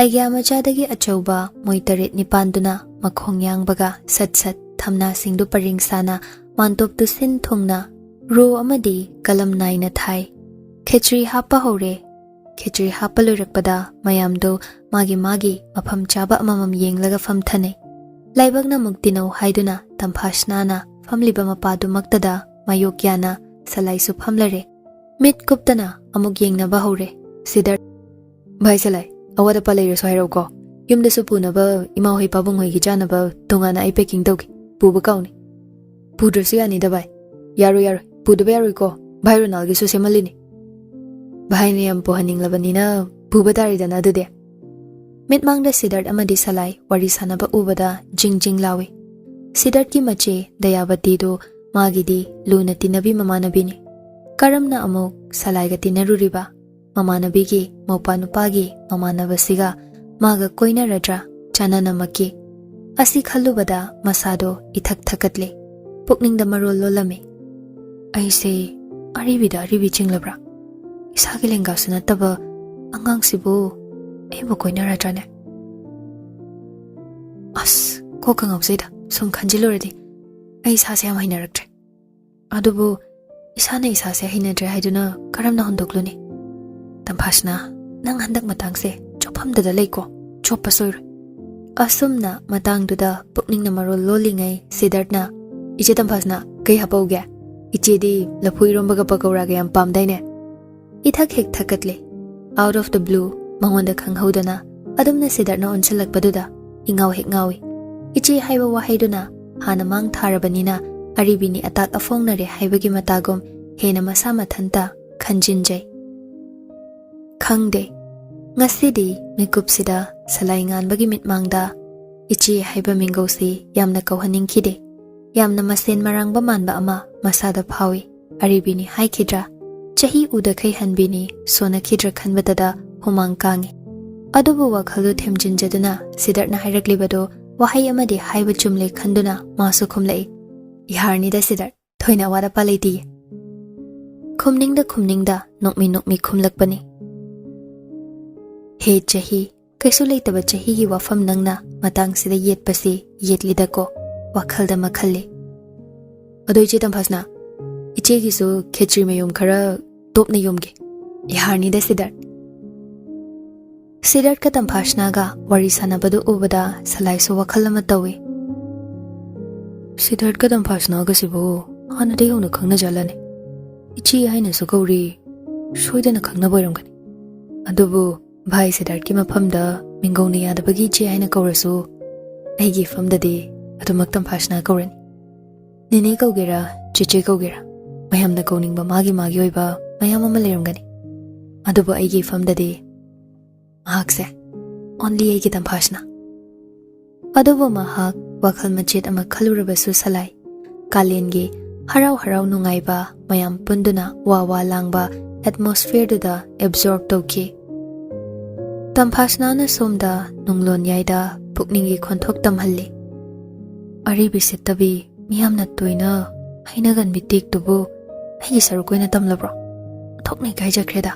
ꯑꯩꯒ꯭ꯌꯥ ꯃꯆꯥꯗꯒꯤ ꯑꯆꯧꯕ ꯃꯣꯏ ꯇꯔꯦꯠ ꯅꯤꯄꯥꯟꯗꯨꯅ ꯃꯈꯣꯡ ꯌꯥꯡꯕꯒ ꯁꯠ ꯁꯠ ꯊꯝꯅꯥꯁꯤꯡꯗꯨ ꯄꯔꯦꯡ ꯁꯥꯅ ꯃꯥꯟꯇꯣꯞꯇꯨ ꯁꯤꯟ ꯊꯨꯡꯅ ꯔꯣ ꯑꯃꯗꯤ ꯀꯂꯝ ꯅꯥꯏꯅ ꯊꯥꯏ꯫ ꯈꯦꯆ꯭ꯔꯤ ꯍꯥꯞꯄ ꯍꯧꯔꯦ꯫ ꯈꯦꯆ꯭ꯔꯤ ꯍꯥꯞꯄ ꯂꯣꯏꯔꯛꯄꯗ ꯃꯌꯥꯝꯗꯨ ꯃꯥꯒꯤ ꯃꯥꯒꯤ ꯃꯐꯝ ꯆꯥꯕ ꯑꯃꯃꯝ ꯌꯦꯡꯂꯒ ꯐꯝꯊꯅꯩ꯫ ꯂꯥꯏꯕꯛꯅ ꯑꯃꯨꯛ ꯇꯤꯟꯅꯧ ꯍꯥꯏꯗꯨꯅ ꯇꯝꯐꯥꯁꯅꯥꯅ ꯐꯝꯂꯤꯕ ꯃꯄꯥꯗꯨꯃꯛꯇꯗ ꯃꯌꯣꯛ ꯌꯥꯅ ꯁꯂꯥꯏꯁꯨ ꯐꯝꯂꯔꯦ꯫ ꯃꯤꯠ ꯀꯨꯞꯇꯅ ꯑꯃꯨꯛ ꯌꯦꯡꯅꯕ ꯍꯧꯔꯦ꯫ ꯁꯤꯗꯥꯔꯊ, "ꯚꯥꯏ ꯁꯂꯥꯏ, ꯑꯋꯥꯠ ꯑꯄꯥ ꯂꯩꯔꯁꯨ ꯍꯥꯏꯔꯛꯎꯀꯣ꯫ ꯌꯨꯝꯗꯁꯨ ꯄꯨꯅꯕ, ꯏꯃꯥ ꯍꯣꯏ ꯄꯥꯕꯨꯡ ꯍꯣꯏꯒꯤ ꯆꯥꯅꯕ ꯇꯣꯉꯥꯟꯅ ꯑꯩ ꯄꯦꯀꯤꯡ ꯇꯧꯒꯦ꯫ ꯄꯨꯕ ꯀꯥꯎꯅꯤ꯫ ꯄꯨꯗ꯭ꯔꯁꯨ ꯌꯥꯅꯤꯗ ꯚꯥꯏ꯫" "ꯌꯥꯔꯣꯏ, ꯌꯥꯔꯣꯏ, ꯄꯨꯗꯕ ꯌꯥꯔꯣꯏꯀꯣ꯫ ꯚꯥꯏ ꯔꯣꯅꯥꯜꯒꯤꯁꯨ ꯁꯦꯝꯍꯜꯂꯤꯅꯤ꯫" "ꯚꯥꯏꯅ ꯌꯥꯝ ꯄꯨꯍꯟꯅꯤꯡꯂꯕꯅꯤꯅ ꯄꯨꯕ ꯇꯥꯔꯦꯗꯅ ꯑꯗꯨꯗꯤ꯫" ꯃꯤꯠꯃꯥꯡꯗ ꯁꯤꯗꯥꯔꯊ ꯑꯃꯗꯤ ꯁꯂꯥꯏ ꯋꯥꯔꯤ ꯁꯥꯟꯅꯕ ꯎꯕꯗ ꯖꯤꯡ ꯖꯤꯡ ꯂꯥꯎꯏ꯫ ꯁꯤꯗꯥꯔꯊꯀꯤ ꯃꯆꯦ ꯗꯌꯥꯕꯇꯤꯗꯨ ꯃꯥꯒꯤꯗꯤ ꯂꯨꯅ ꯇꯤꯟꯅꯕꯤ ꯃꯃꯥꯟꯅꯕꯤꯅꯤ꯫ ꯀꯔꯝꯅ ꯑꯃꯨꯛ ꯁꯂꯥꯏꯒ ꯇꯤꯟꯅꯔꯨꯔꯤꯕ? ꯃꯃꯥꯟꯅꯕꯤꯒꯤ ꯃꯧꯄꯥ ꯅꯨꯄꯥꯒꯤ ꯃꯃꯥꯟꯅꯕꯁꯤꯒ ꯃꯥꯒ ꯀꯣꯏꯅꯔꯗ꯭ꯔꯥ? ꯆꯥꯅꯅꯃꯛꯀꯤ꯫ ꯑꯁꯤ ꯈꯜꯂꯨꯕꯗ ꯃꯁꯥꯗꯣ ꯏꯊꯛ ꯊꯛꯀꯠꯂꯦ꯫ ꯄꯨꯛꯅꯤꯡꯗ ꯃꯔꯣꯜ ꯂꯣꯜꯂꯝꯃꯤ꯫ "ꯑꯩꯁꯦ ꯑꯔꯤꯕꯤꯗ ꯑꯔꯤꯕꯤ ꯆꯤꯡꯂꯕ꯭ꯔꯥ? ꯏꯁꯥꯒꯤ ꯂꯦꯡꯒꯥꯁꯨ ꯅꯠꯇꯕ ꯑꯉꯥꯡꯁꯤꯕꯨ ꯑꯩꯕꯨ ꯀꯣꯏꯅꯔꯗ꯭ꯔꯥꯅꯦ? ꯑꯁ, ꯀꯣꯛꯀ ꯉꯥꯎꯖꯩꯗ, ꯁꯨꯝ ꯈꯟꯖꯤꯜꯂꯨꯔꯗꯤ꯫ ꯑꯩ ꯏꯁꯥꯁꯦ ꯌꯥꯝ ꯍꯩꯅꯔꯛꯇ꯭ꯔꯦ꯫ ꯑꯗꯨꯕꯨ ꯏꯁꯥꯅ ꯏꯁꯥꯁꯦ ꯍꯩꯅꯗ꯭ꯔꯦ ꯍꯥꯏꯗꯨꯅ ꯀꯔꯝꯅ ꯍꯨꯟꯗꯣꯛꯂꯨꯅꯤ? ꯇꯝꯐꯥꯁꯅꯥ, ꯅꯪ ꯍꯟꯗꯛ ꯃꯇꯥꯡꯁꯦ ꯆꯣꯞꯐꯝꯗꯗ ꯂꯩꯀꯣ, ꯆꯣꯞꯄ ꯁꯣꯏꯔꯣꯏ꯫" ꯑꯁꯨꯝꯅ ꯃꯇꯥꯡꯗꯨꯗ ꯄꯨꯛꯅꯤꯡꯅ ꯃꯔꯣꯜ ꯂꯣꯜꯂꯤꯉꯩ ꯁꯤꯗꯥꯔꯊꯅ "ꯏꯆꯦ ꯇꯝꯐꯥꯁꯅꯥ, ꯀꯩ ꯍꯥꯄꯧꯒꯦ? ꯏꯆꯦꯗꯤ ꯂꯐꯨ ꯏꯔꯣꯝꯕꯒ ꯄꯀꯧꯔꯥꯒ ꯌꯥꯝ ꯄꯥꯝꯗꯥꯏꯅꯦ?" ꯏꯊꯛ ꯍꯦꯛ ꯊꯛꯀꯠꯂꯦ꯫ Out of the blue, ꯃꯉꯣꯟꯗ ꯈꯪꯍꯧꯗꯅ ꯑꯗꯨꯝꯅ ꯁꯤꯗꯔꯅ ꯑꯣꯟꯁꯤꯜꯂꯛꯄꯗꯨꯗ ꯏꯉꯥꯎ ꯍꯦꯛ ꯉꯥꯎꯏ꯫ ꯏꯆꯦ ꯍꯥꯏꯕ ꯋꯥꯍꯩꯗꯨꯅ ꯍꯥꯟꯅ ꯃꯥꯡ ꯊꯥꯔꯕꯅꯤꯅ ꯑꯔꯤꯕꯤꯅꯤ ꯑꯇꯥꯛ ꯑꯐꯣꯡꯅꯔꯦ ꯍꯥꯏꯕꯒꯤ ꯃꯇꯥꯒꯨꯝ ꯍꯦꯟꯅ ꯃꯁꯥ ꯃꯊꯟꯇ ꯈꯟꯖꯤꯟꯖꯩ꯫ ꯈꯪꯗꯦ, ꯉꯁꯤꯗꯤ ꯃꯤꯀꯨꯞꯁꯤꯗ ꯁꯂꯥꯏ ꯉꯥꯟꯕꯒꯤ ꯃꯤꯠꯃꯥꯡꯗ ꯏꯆꯦ ꯍꯥꯏꯕ ꯃꯤꯡꯒꯧꯁꯤ ꯌꯥꯝꯅ ꯀꯧꯍꯟꯅꯤꯡꯈꯤꯗꯦ꯫ ꯌꯥꯝꯅ ꯃꯁꯦꯟ ꯃꯔꯥꯡꯕ ꯃꯥꯟꯕ ꯑꯃ ꯃꯁꯥꯗ ꯐꯥꯎꯏ꯫ ꯑꯔꯤꯕꯤꯅꯤ ꯍꯥꯏꯈꯤꯗ꯭ꯔꯥ? ꯆꯍꯤ ꯎꯗꯈꯩ ꯍꯟꯕꯤꯅꯤ ꯁꯣꯟꯅꯈꯤꯗ꯭ꯔꯥ ꯈꯟꯕꯇꯗ ꯍꯨꯃꯥꯡ ꯀꯥꯡꯏ꯫ ꯑꯗꯨꯕꯨ ꯋꯥꯈꯜꯗꯨ ꯊꯦꯝꯖꯤꯟꯖꯗꯨꯅ ꯁꯤꯗꯔꯠꯅ ꯍꯥꯏꯔꯛꯂꯤꯕꯗꯨ ꯋꯥꯍꯩ ꯑꯃꯗꯤ ꯍꯥꯏꯕ ꯆꯨꯝꯂꯦ ꯈꯟꯗꯨꯅ ꯃꯥꯁꯨ ꯈꯨꯝꯂꯛꯏ, "ꯏꯍꯥꯔꯅꯤꯗ ꯁꯤꯗꯔꯠ, ꯊꯣꯏꯅ ꯑꯋꯥꯠ ꯑꯄꯥ ꯂꯩꯇꯤꯌꯦ꯫" ꯈꯨꯝꯅꯤꯡꯗ ꯈꯨꯝꯅꯤꯡꯗ ꯅꯣꯛꯃꯤ ꯅꯣꯛꯃꯤ ꯈꯨꯝꯂꯛꯄꯅꯤ꯫ "ꯍꯦ ꯆꯍꯤ, ꯀꯩꯁꯨ ꯂꯩꯇꯕ ꯆꯍꯤꯒꯤ ꯋꯥꯐꯝ ꯅꯪꯅ ꯃꯇꯥꯡꯁꯤꯗ ꯌꯦꯠꯄꯁꯤ ꯌꯦꯠꯂꯤꯗꯀꯣ," ꯋꯥꯈꯜꯗ ꯑꯃ ꯈꯜꯂꯤ꯫ "ꯑꯗꯣ ꯏꯆꯦ ꯇꯝꯐꯥꯁꯅꯥ, ꯏꯆꯦꯒꯤꯁꯨ ꯈꯦꯆ꯭ꯔꯤ ꯃꯌꯨꯝ ꯈꯔ ꯇꯣꯞꯅ ꯌꯣꯝꯒꯦ꯫ ꯏꯍꯥꯔꯅꯤꯗ ꯁꯤꯗꯔꯠ꯫" ꯁꯤꯗꯔꯠꯀ ꯇꯝꯐꯥꯁꯅꯥꯒ ꯋꯥꯔꯤ ꯁꯥꯟꯅꯕꯗꯨ ꯎꯕꯗ ꯁꯂꯥꯏꯁꯨ ꯋꯥꯈꯜ ꯑꯃ ꯇꯧꯏ꯫ "ꯁꯤꯗꯔꯠꯀ ꯇꯝꯐꯥꯁꯅꯥꯒꯁꯤꯕꯨ ꯍꯥꯟꯅꯗꯒꯤ ꯍꯧꯅ ꯈꯪꯅꯖꯥꯠꯂꯅꯦ? ꯏꯆꯦ ꯍꯥꯏꯅꯁꯨ ꯀꯧꯔꯤ, ꯁꯣꯏꯗꯅ ꯈꯪꯅꯕ ꯑꯣꯏꯔꯝꯒꯅꯤ꯫ ꯑꯗꯨꯕꯨ ꯚꯥꯏ ꯁꯤꯗꯥꯔꯠꯀꯤ ꯃꯐꯝꯗ ꯃꯤꯡꯒꯧꯅ ꯌꯥꯗꯕꯒꯤ ꯏꯆꯦ ꯍꯥꯏꯅ ꯀꯧꯔꯁꯨ, ꯑꯩꯒꯤ ꯏꯐꯝꯗꯗꯤ ꯑꯗꯨꯃꯛ ꯇꯝꯐꯥꯁꯅꯥ ꯀꯧꯔꯅꯤ꯫ ꯅꯦꯅꯦ ꯀꯧꯒꯦꯔꯥ, ꯆꯦꯆꯦ ꯀꯧꯒꯦꯔꯥ, ꯃꯌꯥꯝꯅ ꯀꯧꯅꯤꯡꯕ ꯃꯥꯒꯤ ꯃꯥꯒꯤ ꯑꯣꯏꯕ ꯃꯌꯥꯝ ꯑꯃ ꯂꯩꯔꯝꯒꯅꯤ꯫ ꯑꯗꯨꯕꯨ ꯑꯩꯒꯤ ꯏꯐꯝꯗꯗꯤ ꯃꯍꯥꯛꯁꯦ only ꯑꯩꯒꯤ ꯇꯝꯐꯥꯁꯅꯥ꯫" ꯑꯗꯨꯕꯨ ꯃꯍꯥꯛ ꯋꯥꯈꯜ ꯃꯆꯦꯠ ꯑꯃ ꯈꯜꯂꯨꯔꯕꯁꯨ ꯁꯂꯥꯏ꯫ ꯀꯥꯂꯦꯟꯒꯤ ꯍꯔꯥꯎ ꯍꯔꯥꯎ ꯅꯨꯡꯉꯥꯏꯕ, ꯃꯌꯥꯝ ꯄꯨꯟꯗꯨꯅ ꯋꯥ ꯋꯥ ꯂꯥꯡꯕ atmosphereꯗꯨꯗ absorb ꯇꯧꯈꯤ꯫ ꯇꯝꯐꯥꯁꯅꯥꯅ ꯁꯣꯝꯗ ꯅꯨꯡꯂꯣꯟ ꯌꯥꯏꯗ ꯄꯨꯛꯅꯤꯡꯒꯤ ꯈꯣꯟꯊꯣꯛ ꯇꯝꯍꯜꯂꯤ꯫ "ꯑꯔꯤꯕꯤ ꯁꯤꯠꯇꯕꯤ, ꯃꯤꯌꯥꯝꯅ ꯇꯣꯏꯅ ꯍꯩꯅꯒꯟꯕꯤ ꯇꯦꯛꯇꯨꯕꯨ ꯑꯩꯒꯤ ꯁꯔꯨꯛ ꯑꯣꯏꯅ ꯇꯝꯂꯕ꯭ꯔꯣ? ꯑꯣꯟꯊꯣꯛꯅ ꯏꯀꯥꯏꯖꯈ꯭ꯔꯦꯗ꯫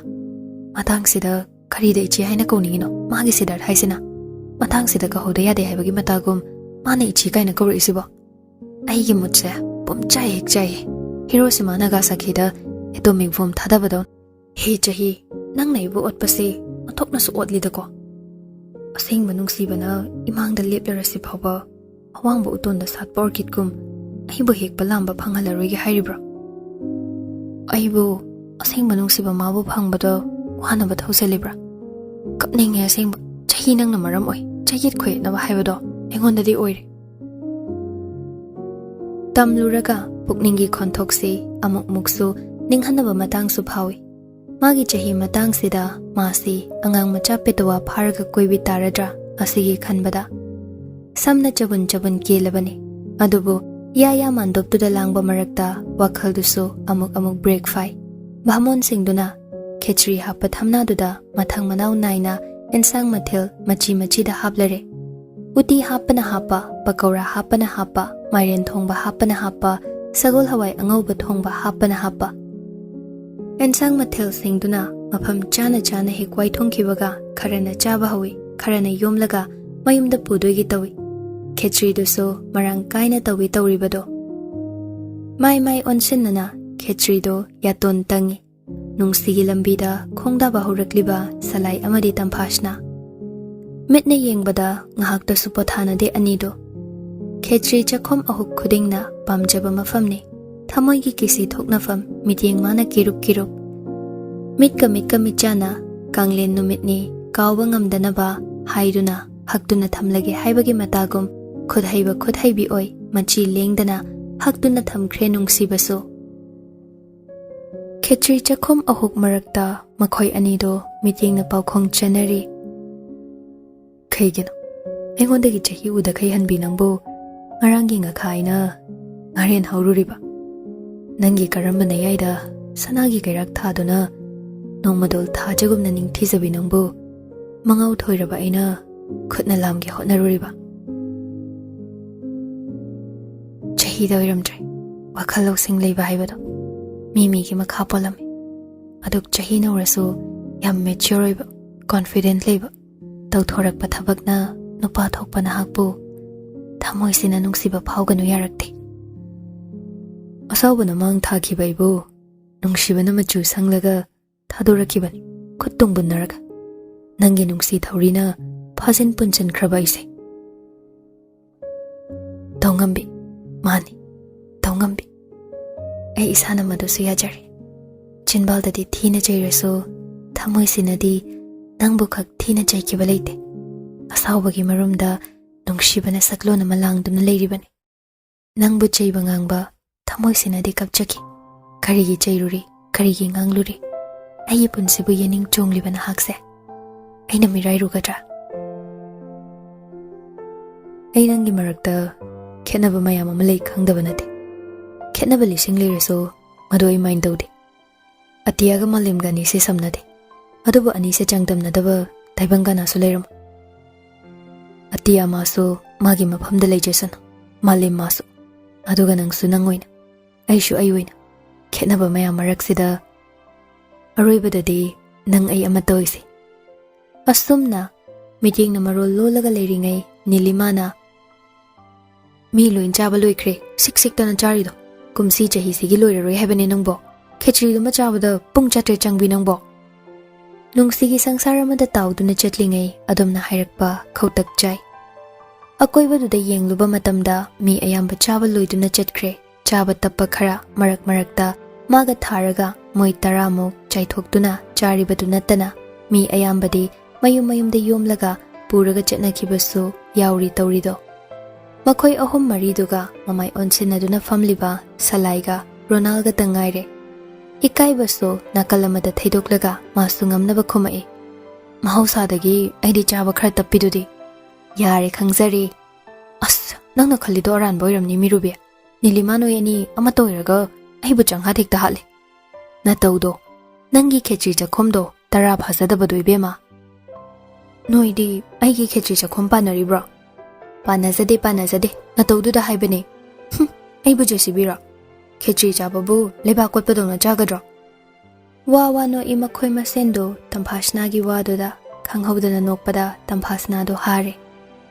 ꯃꯇꯥꯡꯁꯤꯗ ꯀꯔꯤꯗ ꯏꯆꯦ ꯍꯥꯏꯅ ꯀꯧꯅꯤꯡꯉꯤꯅꯣ? ꯃꯥꯒꯤ ꯁꯤꯗꯔꯠ ꯍꯥꯏꯁꯤꯅ꯫ ꯃꯇꯥꯡꯁꯤꯗ ꯀꯧꯍꯧꯗ ꯌꯥꯗꯦ ꯍꯥꯏꯕꯒꯤ ꯃꯇꯥꯒꯨꯝ ꯃꯥꯅ ꯏꯆꯦ ꯀꯥꯏꯅ ꯀꯧꯔꯛꯏꯁꯤꯕꯣ? ꯑꯩꯒꯤ ꯃꯨꯠꯁꯦ ꯄꯨꯝ ꯆꯥꯏ ꯍꯦꯛ ꯆꯥꯏꯌꯦ꯫ ꯍꯤꯔꯣꯁꯤꯃꯥ ꯅꯥꯒꯥꯁꯥꯀꯤꯗ atomic bomb ꯊꯥꯗꯕꯗꯧꯅ꯫ ꯍꯦ ꯆꯍꯤ, ꯅꯪꯅ ꯑꯩꯕꯨ ꯑꯣꯠꯄꯁꯦ ꯑꯣꯟꯊꯣꯛꯅꯁꯨ ꯑꯣꯠꯂꯤꯗꯀꯣ꯫ ꯑꯁꯦꯡꯕ ꯅꯨꯡꯁꯤꯕꯅ ꯏꯃꯥꯡꯗ ꯂꯦꯞꯂꯔꯁꯤ ꯐꯥꯎꯕ ꯑꯋꯥꯡꯕ ꯎꯇꯣꯟꯗ ꯁꯥꯠꯄ ꯑꯣꯔꯀꯤꯗꯀꯨꯝ ꯑꯩꯕꯨ ꯍꯦꯛ ꯄꯂꯥꯝꯕ ꯐꯪꯍꯜꯂꯔꯣꯏꯒꯦ ꯍꯥꯏꯔꯤꯕ꯭ꯔꯣ? ꯑꯩꯕꯨ ꯑꯁꯦꯡꯕ ꯅꯨꯡꯁꯤꯕ ꯃꯥꯕꯨ ꯐꯪꯕꯗꯣ ꯋꯥꯅꯕ ꯊꯧꯖꯜꯂꯤꯕ꯭ꯔꯥ? ꯀꯞꯅꯤꯡꯉꯦ ꯑꯁꯦꯡꯕ꯫ ꯆꯍꯤ ꯅꯪꯅ ꯃꯔꯝ ꯑꯣꯏ꯫ ꯆꯌꯦꯠ ꯈꯣꯏꯌꯦꯠꯅꯕ ꯍꯥꯏꯕꯗꯣ ꯑꯩꯉꯣꯟꯗꯗꯤ ꯑꯣꯏꯔꯦ꯫ ꯇꯝꯂꯨꯔꯒ ꯄꯨꯛꯅꯤꯡꯒꯤ ꯈꯣꯟꯊꯣꯛꯁꯤ ꯑꯃꯨꯛꯃꯨꯛꯁꯨ ꯅꯤꯡꯍꯟꯅꯕ ꯃꯇꯥꯡꯁꯨ ꯐꯥꯎꯏ꯫ ꯃꯥꯒꯤ ꯆꯍꯤ ꯃꯇꯥꯡꯁꯤꯗ ꯃꯥꯁꯤ ꯑꯉꯥꯡ ꯃꯆꯥ ꯄꯦꯇꯋꯥ ꯐꯥꯔꯒ ꯀꯣꯏꯕꯤ ꯇꯥꯔꯗ꯭ꯔꯥ ꯑꯁꯤꯒꯤ ꯈꯟꯕꯗ꯫ ꯁꯝꯅ ꯆꯕꯨꯟ ꯆꯕꯨꯟ ꯀꯦꯜꯂꯕꯅꯤ꯫ ꯑꯗꯨꯕꯨ ꯌꯥ ꯌꯥ ꯃꯥꯟꯗꯣꯞꯇꯨꯗ ꯂꯥꯡꯕ ꯃꯔꯛꯇ ꯋꯥꯈꯜꯗꯨꯁꯨ ꯑꯃꯨꯛ ꯑꯃꯨꯛ ꯕ꯭ꯔꯦꯛ ꯐꯥꯏ꯫ ꯚꯥꯃꯣꯟꯁꯤꯡꯗꯨꯅ ꯈꯦꯆ꯭ꯔꯤ ꯍꯥꯞꯄ ꯊꯝꯅꯥꯗꯨꯗ ꯃꯊꯪ ꯃꯅꯥꯎ ꯅꯥꯏꯅ ꯑꯦꯟꯁꯥꯡ ꯃꯊꯦꯜ ꯃꯆꯤ ꯃꯆꯤꯗ ꯍꯥꯞꯂꯔꯦ꯫ ꯎꯇꯤ ꯍꯥꯞꯄꯅ ꯍꯥꯞꯄ, ꯄꯀꯧꯔꯥ ꯍꯥꯞꯄꯅ ꯍꯥꯞꯄ, ꯃꯥꯏꯔꯦꯟ ꯊꯣꯡꯕ ꯍꯥꯞꯄꯅ ꯍꯥꯞꯄ, ꯁꯒꯣꯜ ꯍꯋꯥꯏ ꯑꯉꯧꯕ ꯊꯣꯡꯕ ꯍꯥꯞꯄꯅ ꯍꯥꯞꯄ꯫ ꯑꯦꯟꯁꯥꯡ ꯃꯊꯦꯜꯁꯤꯡꯗꯨꯅ ꯃꯐꯝ ꯆꯥꯅ ꯆꯥꯅ ꯍꯦꯛ ꯋꯥꯏꯊꯣꯡꯈꯤꯕꯒ ꯈꯔꯅ ꯆꯥꯕ ꯍꯧꯏ, ꯈꯔꯅ ꯌꯣꯝꯂꯒ ꯃꯌꯨꯝꯗ ꯄꯨꯗꯣꯏꯒꯤ ꯇꯧꯏ꯫ ꯈꯦꯆ꯭ꯔꯤꯗꯨꯁꯨ ꯃꯔꯥꯡ ꯀꯥꯏꯅ ꯇꯧꯏ ꯇꯧꯔꯤꯕꯗꯣ꯫ ꯃꯥꯏ ꯃꯥꯏ ꯑꯣꯟꯁꯤꯟꯅꯅ ꯈꯦꯆ꯭ꯔꯤꯗꯣ ꯌꯥꯇꯣꯟ ꯇꯪꯏ꯫ ꯅꯨꯡꯁꯤꯒꯤ ꯂꯝꯕꯤꯗ ꯈꯣꯡꯗꯥꯕ ꯍꯧꯔꯛꯂꯤꯕ ꯁꯂꯥꯏ ꯑꯃꯗꯤ ꯇꯝꯐꯥꯁꯅ꯫ ꯃꯤꯠꯅ ꯌꯦꯡꯕꯗ ꯉꯥꯏꯍꯥꯛꯇꯁꯨ ꯄꯣꯊꯥꯅꯗꯦ ꯑꯅꯤꯗꯣ꯫ ꯈꯦꯆ꯭ꯔꯤ ꯆꯥꯛꯈꯨꯝ ꯑꯍꯨꯛ ꯈꯨꯗꯤꯡꯅ ꯄꯥꯝꯖꯕ ꯃꯐꯝꯅꯤ꯫ ꯊꯃꯣꯏꯒꯤ ꯀꯤꯁꯤ ꯊꯣꯛꯅꯐꯝ, ꯃꯤꯠꯌꯦꯡ ꯃꯥꯅ ꯀꯤꯔꯨꯞ ꯀꯤꯔꯨꯞ꯫ ꯃꯤꯠꯀ ꯃꯤꯠꯀ ꯃꯤꯠꯆꯥꯅ, ꯀꯥꯡꯂꯦꯟ ꯅꯨꯃꯤꯠꯅꯤ ꯀꯥꯎꯕ ꯉꯝꯗꯅꯕ ꯍꯥꯏꯗꯨꯅ ꯍꯛꯇꯨꯅ ꯊꯝꯂꯒꯦ ꯍꯥꯏꯕꯒꯤ ꯃꯇꯥꯒꯨꯝ, ꯈꯨꯠ ꯍꯩꯕ ꯈꯨꯠ ꯍꯩꯕꯤ ꯑꯣꯏ ꯃꯆꯤ ꯂꯦꯡꯗꯅ ꯍꯛꯇꯨꯅ ꯊꯝꯈ꯭ꯔꯦ ꯅꯨꯡꯁꯤꯕꯁꯨ꯫ ꯈꯦꯆ꯭ꯔꯤ ꯆꯥꯛꯈꯨꯝ ꯑꯍꯨꯛ ꯃꯔꯛꯇ ꯃꯈꯣꯏ ꯑꯅꯤꯗꯣ ꯃꯤꯠꯌꯦꯡꯅ ꯄꯥꯎꯈꯣꯡ ꯆꯟꯅꯔꯤ꯫ ꯀꯩꯒꯤꯅꯣ ꯑꯩꯉꯣꯟꯗꯒꯤ ꯆꯍꯤ ꯎꯗꯈꯩ ꯍꯟꯕꯤ ꯅꯪꯕꯨ ꯉꯔꯥꯡꯒꯤ ꯉꯈꯥ ꯑꯩꯅ ꯉꯥꯔꯦꯟ ꯍꯧꯔꯨꯔꯤꯕ? ꯅꯪꯒꯤ ꯀꯔꯝꯕ ꯅꯌꯥꯏꯗ ꯁꯅꯥꯒꯤ ꯀꯩꯔꯥꯛ ꯊꯥꯗꯨꯅ ꯅꯣꯡꯃꯗꯣꯜ ꯊꯥꯖꯒꯨꯝꯅ ꯅꯤꯡꯊꯤꯖꯕꯤ ꯅꯪꯕꯨ ꯃꯉꯥꯎ ꯊꯣꯏꯔꯕ ꯑꯩꯅ ꯈꯨꯠꯅ ꯂꯥꯝꯒꯦ ꯍꯣꯠꯅꯔꯨꯔꯤꯕ? ꯆꯍꯤꯗ ꯑꯣꯏꯔꯝꯗ꯭ꯔꯦ ꯋꯥꯈꯜ ꯂꯧꯁꯤꯡ ꯂꯩꯕ ꯍꯥꯏꯕꯗꯣ꯫ ꯃꯤ ꯃꯤꯒꯤ ꯃꯈꯥ ꯄꯣꯜꯂꯝꯃꯤ꯫ ꯑꯗꯨꯛ ꯆꯍꯤ ꯅꯧꯔꯁꯨ ꯌꯥꯝ ꯃꯦꯆ꯭ꯌꯣꯔ ꯑꯣꯏꯕ, ꯀꯣꯟꯐꯤꯗꯦꯟꯠ ꯂꯩꯕ, ꯇꯧꯊꯣꯔꯛꯄ ꯊꯕꯛꯅ ꯅꯨꯄꯥ ꯊꯣꯛꯄ ꯅꯍꯥꯛꯄꯨ ꯊꯃꯣꯏꯁꯤꯅ ꯅꯨꯡꯁꯤꯕ ꯐꯥꯎꯒꯅꯨ ꯌꯥꯔꯛꯇꯦ꯫ ꯑꯁꯥꯎꯕꯅ ꯃꯥꯡ ꯊꯥꯈꯤꯕ ꯑꯩꯕꯨ ꯅꯨꯡꯁꯤꯕꯅ ꯃꯆꯨ ꯁꯪꯂꯒ ꯊꯥꯗꯣꯔꯛꯈꯤꯕꯅꯤ ꯈꯨꯠ ꯇꯨꯡꯕꯨꯟꯅꯔꯒ꯫ ꯅꯪꯒꯤ ꯅꯨꯡꯁꯤ ꯊꯧꯔꯤꯅ ꯐꯥꯖꯤꯟ ꯄꯨꯟꯁꯤꯟꯈ꯭ꯔꯕ ꯑꯩꯁꯦ꯫ ꯇꯧꯉꯝꯕꯤ, ꯃꯥꯅꯤ, ꯉꯝꯕꯤ꯫ ꯑꯩ ꯏꯁꯥꯅ ꯃꯗꯨꯁꯨ ꯌꯥꯖꯔꯦ꯫ ꯆꯤꯟꯕꯥꯜꯗꯗꯤ ꯊꯤꯅ ꯆꯩꯔꯁꯨ, ꯊꯃꯣꯏꯁꯤꯅꯗꯤ ꯅꯪꯕꯨ ꯈꯛ ꯊꯤꯅ ꯆꯩꯈꯤꯕ ꯂꯩꯇꯦ꯫ ꯑꯁꯥꯎꯕꯒꯤ ꯃꯔꯨꯝꯗ ꯅꯨꯡꯁꯤꯕꯅ ꯁꯛꯂꯣꯟ ꯑꯃ ꯂꯥꯡꯗꯨꯅ ꯂꯩꯔꯤꯕꯅꯤ꯫ ꯅꯪꯕꯨ ꯆꯩꯕ ꯉꯥꯡꯕ ꯊꯃꯣꯏꯁꯤꯅꯗꯤ ꯀꯞꯆꯈꯤ꯫ ꯀꯔꯤꯒꯤ ꯆꯩꯔꯨꯔꯤ? ꯀꯔꯤꯒꯤ ꯉꯥꯡꯂꯨꯔꯤ? ꯑꯩꯒꯤ ꯄꯨꯟꯁꯤꯕꯨ ꯌꯦꯅꯤꯡ ꯆꯣꯡꯂꯤꯕ ꯅꯍꯥꯛꯁꯦ ꯑꯩꯅ ꯃꯤꯔꯥꯏꯔꯨꯒꯗ꯭ꯔꯥ? ꯑꯩ ꯅꯪꯒꯤ ꯃꯔꯛꯇ ꯈꯦꯠꯅꯕ ꯃꯌꯥꯝ ꯑꯃ ꯂꯩ ꯈꯪꯗꯕ ꯅꯠꯇꯦ꯫ ꯈꯦꯠꯅꯕ ꯂꯤꯁꯤꯡ ꯂꯩꯔꯁꯨ ꯃꯗꯨ ꯑꯩ ꯃꯥꯏꯟ ꯇꯧꯗꯦ꯫ ꯑꯇꯤꯌꯥꯒ ꯃꯥꯂꯦꯝꯒ ꯑꯅꯤꯁꯦ ꯁꯝꯅꯗꯦ꯫ ꯑꯗꯨꯕꯨ ꯑꯅꯤꯁꯦ ꯆꯥꯡꯗꯝꯅꯗꯕ ꯇꯥꯏꯕꯪ ꯀꯅꯥꯁꯨ ꯂꯩꯔꯝꯃꯣꯏ꯫ ꯑꯇꯤꯌꯥ ꯃꯥꯁꯨ ꯃꯥꯒꯤ ꯃꯐꯝꯗ ꯂꯩꯖꯁꯅꯨ, ꯃꯥꯂꯦꯝ ꯃꯥꯁꯨ꯫ ꯑꯗꯨꯒ ꯅꯪꯁꯨ ꯅꯪ ꯑꯣꯏꯅ, ꯑꯩꯁꯨ ꯑꯩ ꯑꯣꯏꯅ꯫ ꯈꯦꯠꯅꯕ ꯃꯌꯥꯝ ꯃꯔꯛꯁꯤꯗ ꯑꯔꯣꯏꯕꯗꯗꯤ ꯅꯪ ꯑꯩ ꯑꯃꯠꯇ ꯑꯣꯏꯁꯤ꯫ ꯑꯁꯨꯝꯅ ꯃꯤꯠꯌꯦꯡꯅ ꯃꯔꯣꯜ ꯂꯣꯜꯂꯒ ꯂꯩꯔꯤꯉꯩ ꯅꯤꯂꯤꯃꯥꯅ, "ꯃꯤ ꯂꯣꯏ ꯆꯥꯕ ꯂꯣꯏꯈ꯭ꯔꯦ, ꯁꯤꯛ ꯁꯤꯛꯇꯅ ꯆꯥꯔꯤꯗꯣ꯫ ꯀꯨꯝꯁꯤ ꯆꯍꯤꯁꯤꯒꯤ ꯂꯣꯏꯔꯔꯣꯏ ꯍꯥꯏꯕꯅꯦ ꯅꯪꯕꯣ? ꯈꯦꯆ꯭ꯔꯤꯗꯨꯃ ꯆꯥꯕꯗ ꯄꯨꯡ ꯆꯥꯇ꯭ꯔꯦꯠ ꯆꯪꯕꯤ ꯅꯪꯕꯣ?" ꯅꯨꯡꯁꯤꯒꯤ ꯁꯪꯁꯥꯔ ꯑꯃꯗ ꯇꯥꯎꯗꯨꯅ ꯆꯠꯂꯤꯉꯩ ꯑꯗꯣꯝꯅ ꯍꯥꯏꯔꯛꯄ ꯈꯧꯇꯛ ꯆꯥꯏ꯫ ꯑꯀꯣꯏꯕꯗꯨꯗ ꯌꯦꯡꯂꯨꯕ ꯃꯇꯝꯗ ꯃꯤ ꯑꯌꯥꯝꯕ ꯆꯥꯕ ꯂꯣꯏꯗꯨꯅ ꯆꯠꯈ꯭ꯔꯦ꯫ ꯆꯥꯕ ꯇꯞꯄ ꯈꯔ ꯃꯔꯛ ꯃꯔꯛꯇ ꯃꯥꯒ ꯊꯥꯔꯒ ꯃꯣꯏ ꯇꯔꯥꯃꯨꯛ ꯆꯥꯏꯊꯣꯛꯇꯨꯅ ꯆꯥꯔꯤꯕꯗꯨ ꯅꯠꯇꯅ ꯃꯤ ꯑꯌꯥꯝꯕꯗꯤ ꯃꯌꯨꯝ ꯃꯌꯨꯝꯗ ꯌꯣꯝꯂꯒ ꯄꯨꯔꯒ ꯆꯠꯅꯈꯤꯕꯁꯨ ꯌꯥꯎꯔꯤ ꯇꯧꯔꯤꯗꯣ꯫ ꯃꯈꯣꯏ ꯑꯍꯨꯝ ꯃꯔꯤꯗꯨꯒ ꯃꯃꯥꯏ ꯑꯣꯟꯁꯤꯟꯅꯗꯨꯅ ꯐꯝꯂꯤꯕ ꯁꯂꯥꯏꯒ ꯔꯣꯅꯥꯜꯒꯇ ꯉꯥꯏꯔꯦ꯫ ꯏꯀꯥꯏꯕꯁꯨ ꯅꯥꯀꯜ ꯑꯃꯗ ꯊꯩꯗꯣꯛꯂꯒ ꯃꯥꯁꯨ ꯉꯝꯅꯕ ꯈꯨꯝꯃꯛꯏ, "ꯃꯍꯧꯁꯥꯗꯒꯤ ꯑꯩꯗꯤ ꯆꯥꯕ ꯈꯔ ꯇꯞꯄꯤꯗꯨꯗꯤ꯫ ꯌꯥꯔꯦ, ꯈꯪꯖꯔꯦ꯫ ꯑꯁ, ꯅꯪꯅ ꯈꯜꯂꯤꯗꯣ ꯑꯔꯥꯟꯕ ꯑꯣꯏꯔꯝꯅꯤ, ꯃꯤꯔꯨꯕꯤ꯫ ꯅꯤꯂꯤꯃꯥ, ꯅꯣꯏ ꯑꯅꯤ ꯑꯃꯠꯇ ꯑꯣꯏꯔꯒ ꯑꯩꯕꯨ ꯆꯪꯍꯥꯠ ꯍꯦꯛꯇ ꯍꯥꯠꯂꯦ꯫ ꯅꯇꯧꯗꯣ, ꯅꯪꯒꯤ ꯈꯦꯆ꯭ꯔꯤ ꯆꯥꯛꯈꯨꯝꯗꯣ ꯇꯔꯥ ꯐꯥꯖꯗꯕꯗꯣ, ꯏꯕꯦꯝꯃ꯫ ꯅꯣꯏꯗꯤ ꯑꯩꯒꯤ ꯈꯦꯆ꯭ꯔꯤ ꯆꯥꯛꯈꯨꯝ ꯄꯥꯟꯅꯔꯤꯕ꯭ꯔꯣ?" "ꯄꯥꯟꯅꯖꯗꯦ, ꯄꯥꯟꯅꯖꯗꯦ, ꯅꯇꯧꯗꯨꯗ ꯍꯥꯏꯕꯅꯦ꯫ ꯍꯨꯝ, ꯑꯩꯕꯨ ꯖꯦ ꯁꯤ ꯕꯤꯔꯣ? ꯈꯦꯆ꯭ꯔꯤ ꯆꯥꯕꯕꯨ ꯂꯩꯕꯥꯛ ꯀꯣꯠꯄꯗꯧꯅ ꯆꯥꯒꯗ꯭ꯔꯣ?" ꯋꯥ ꯋꯥ ꯅꯣꯛꯏ ꯃꯈꯣꯏ ꯃꯁꯦꯟꯗꯨ ꯇꯝꯐꯥꯁꯅꯥꯒꯤ ꯋꯥꯗꯨꯗ꯫ ꯈꯪꯍꯧꯗꯅ ꯅꯣꯛꯄꯗ ꯇꯝꯐꯥꯁꯅꯥꯗꯨ ꯍꯥꯔꯦ꯫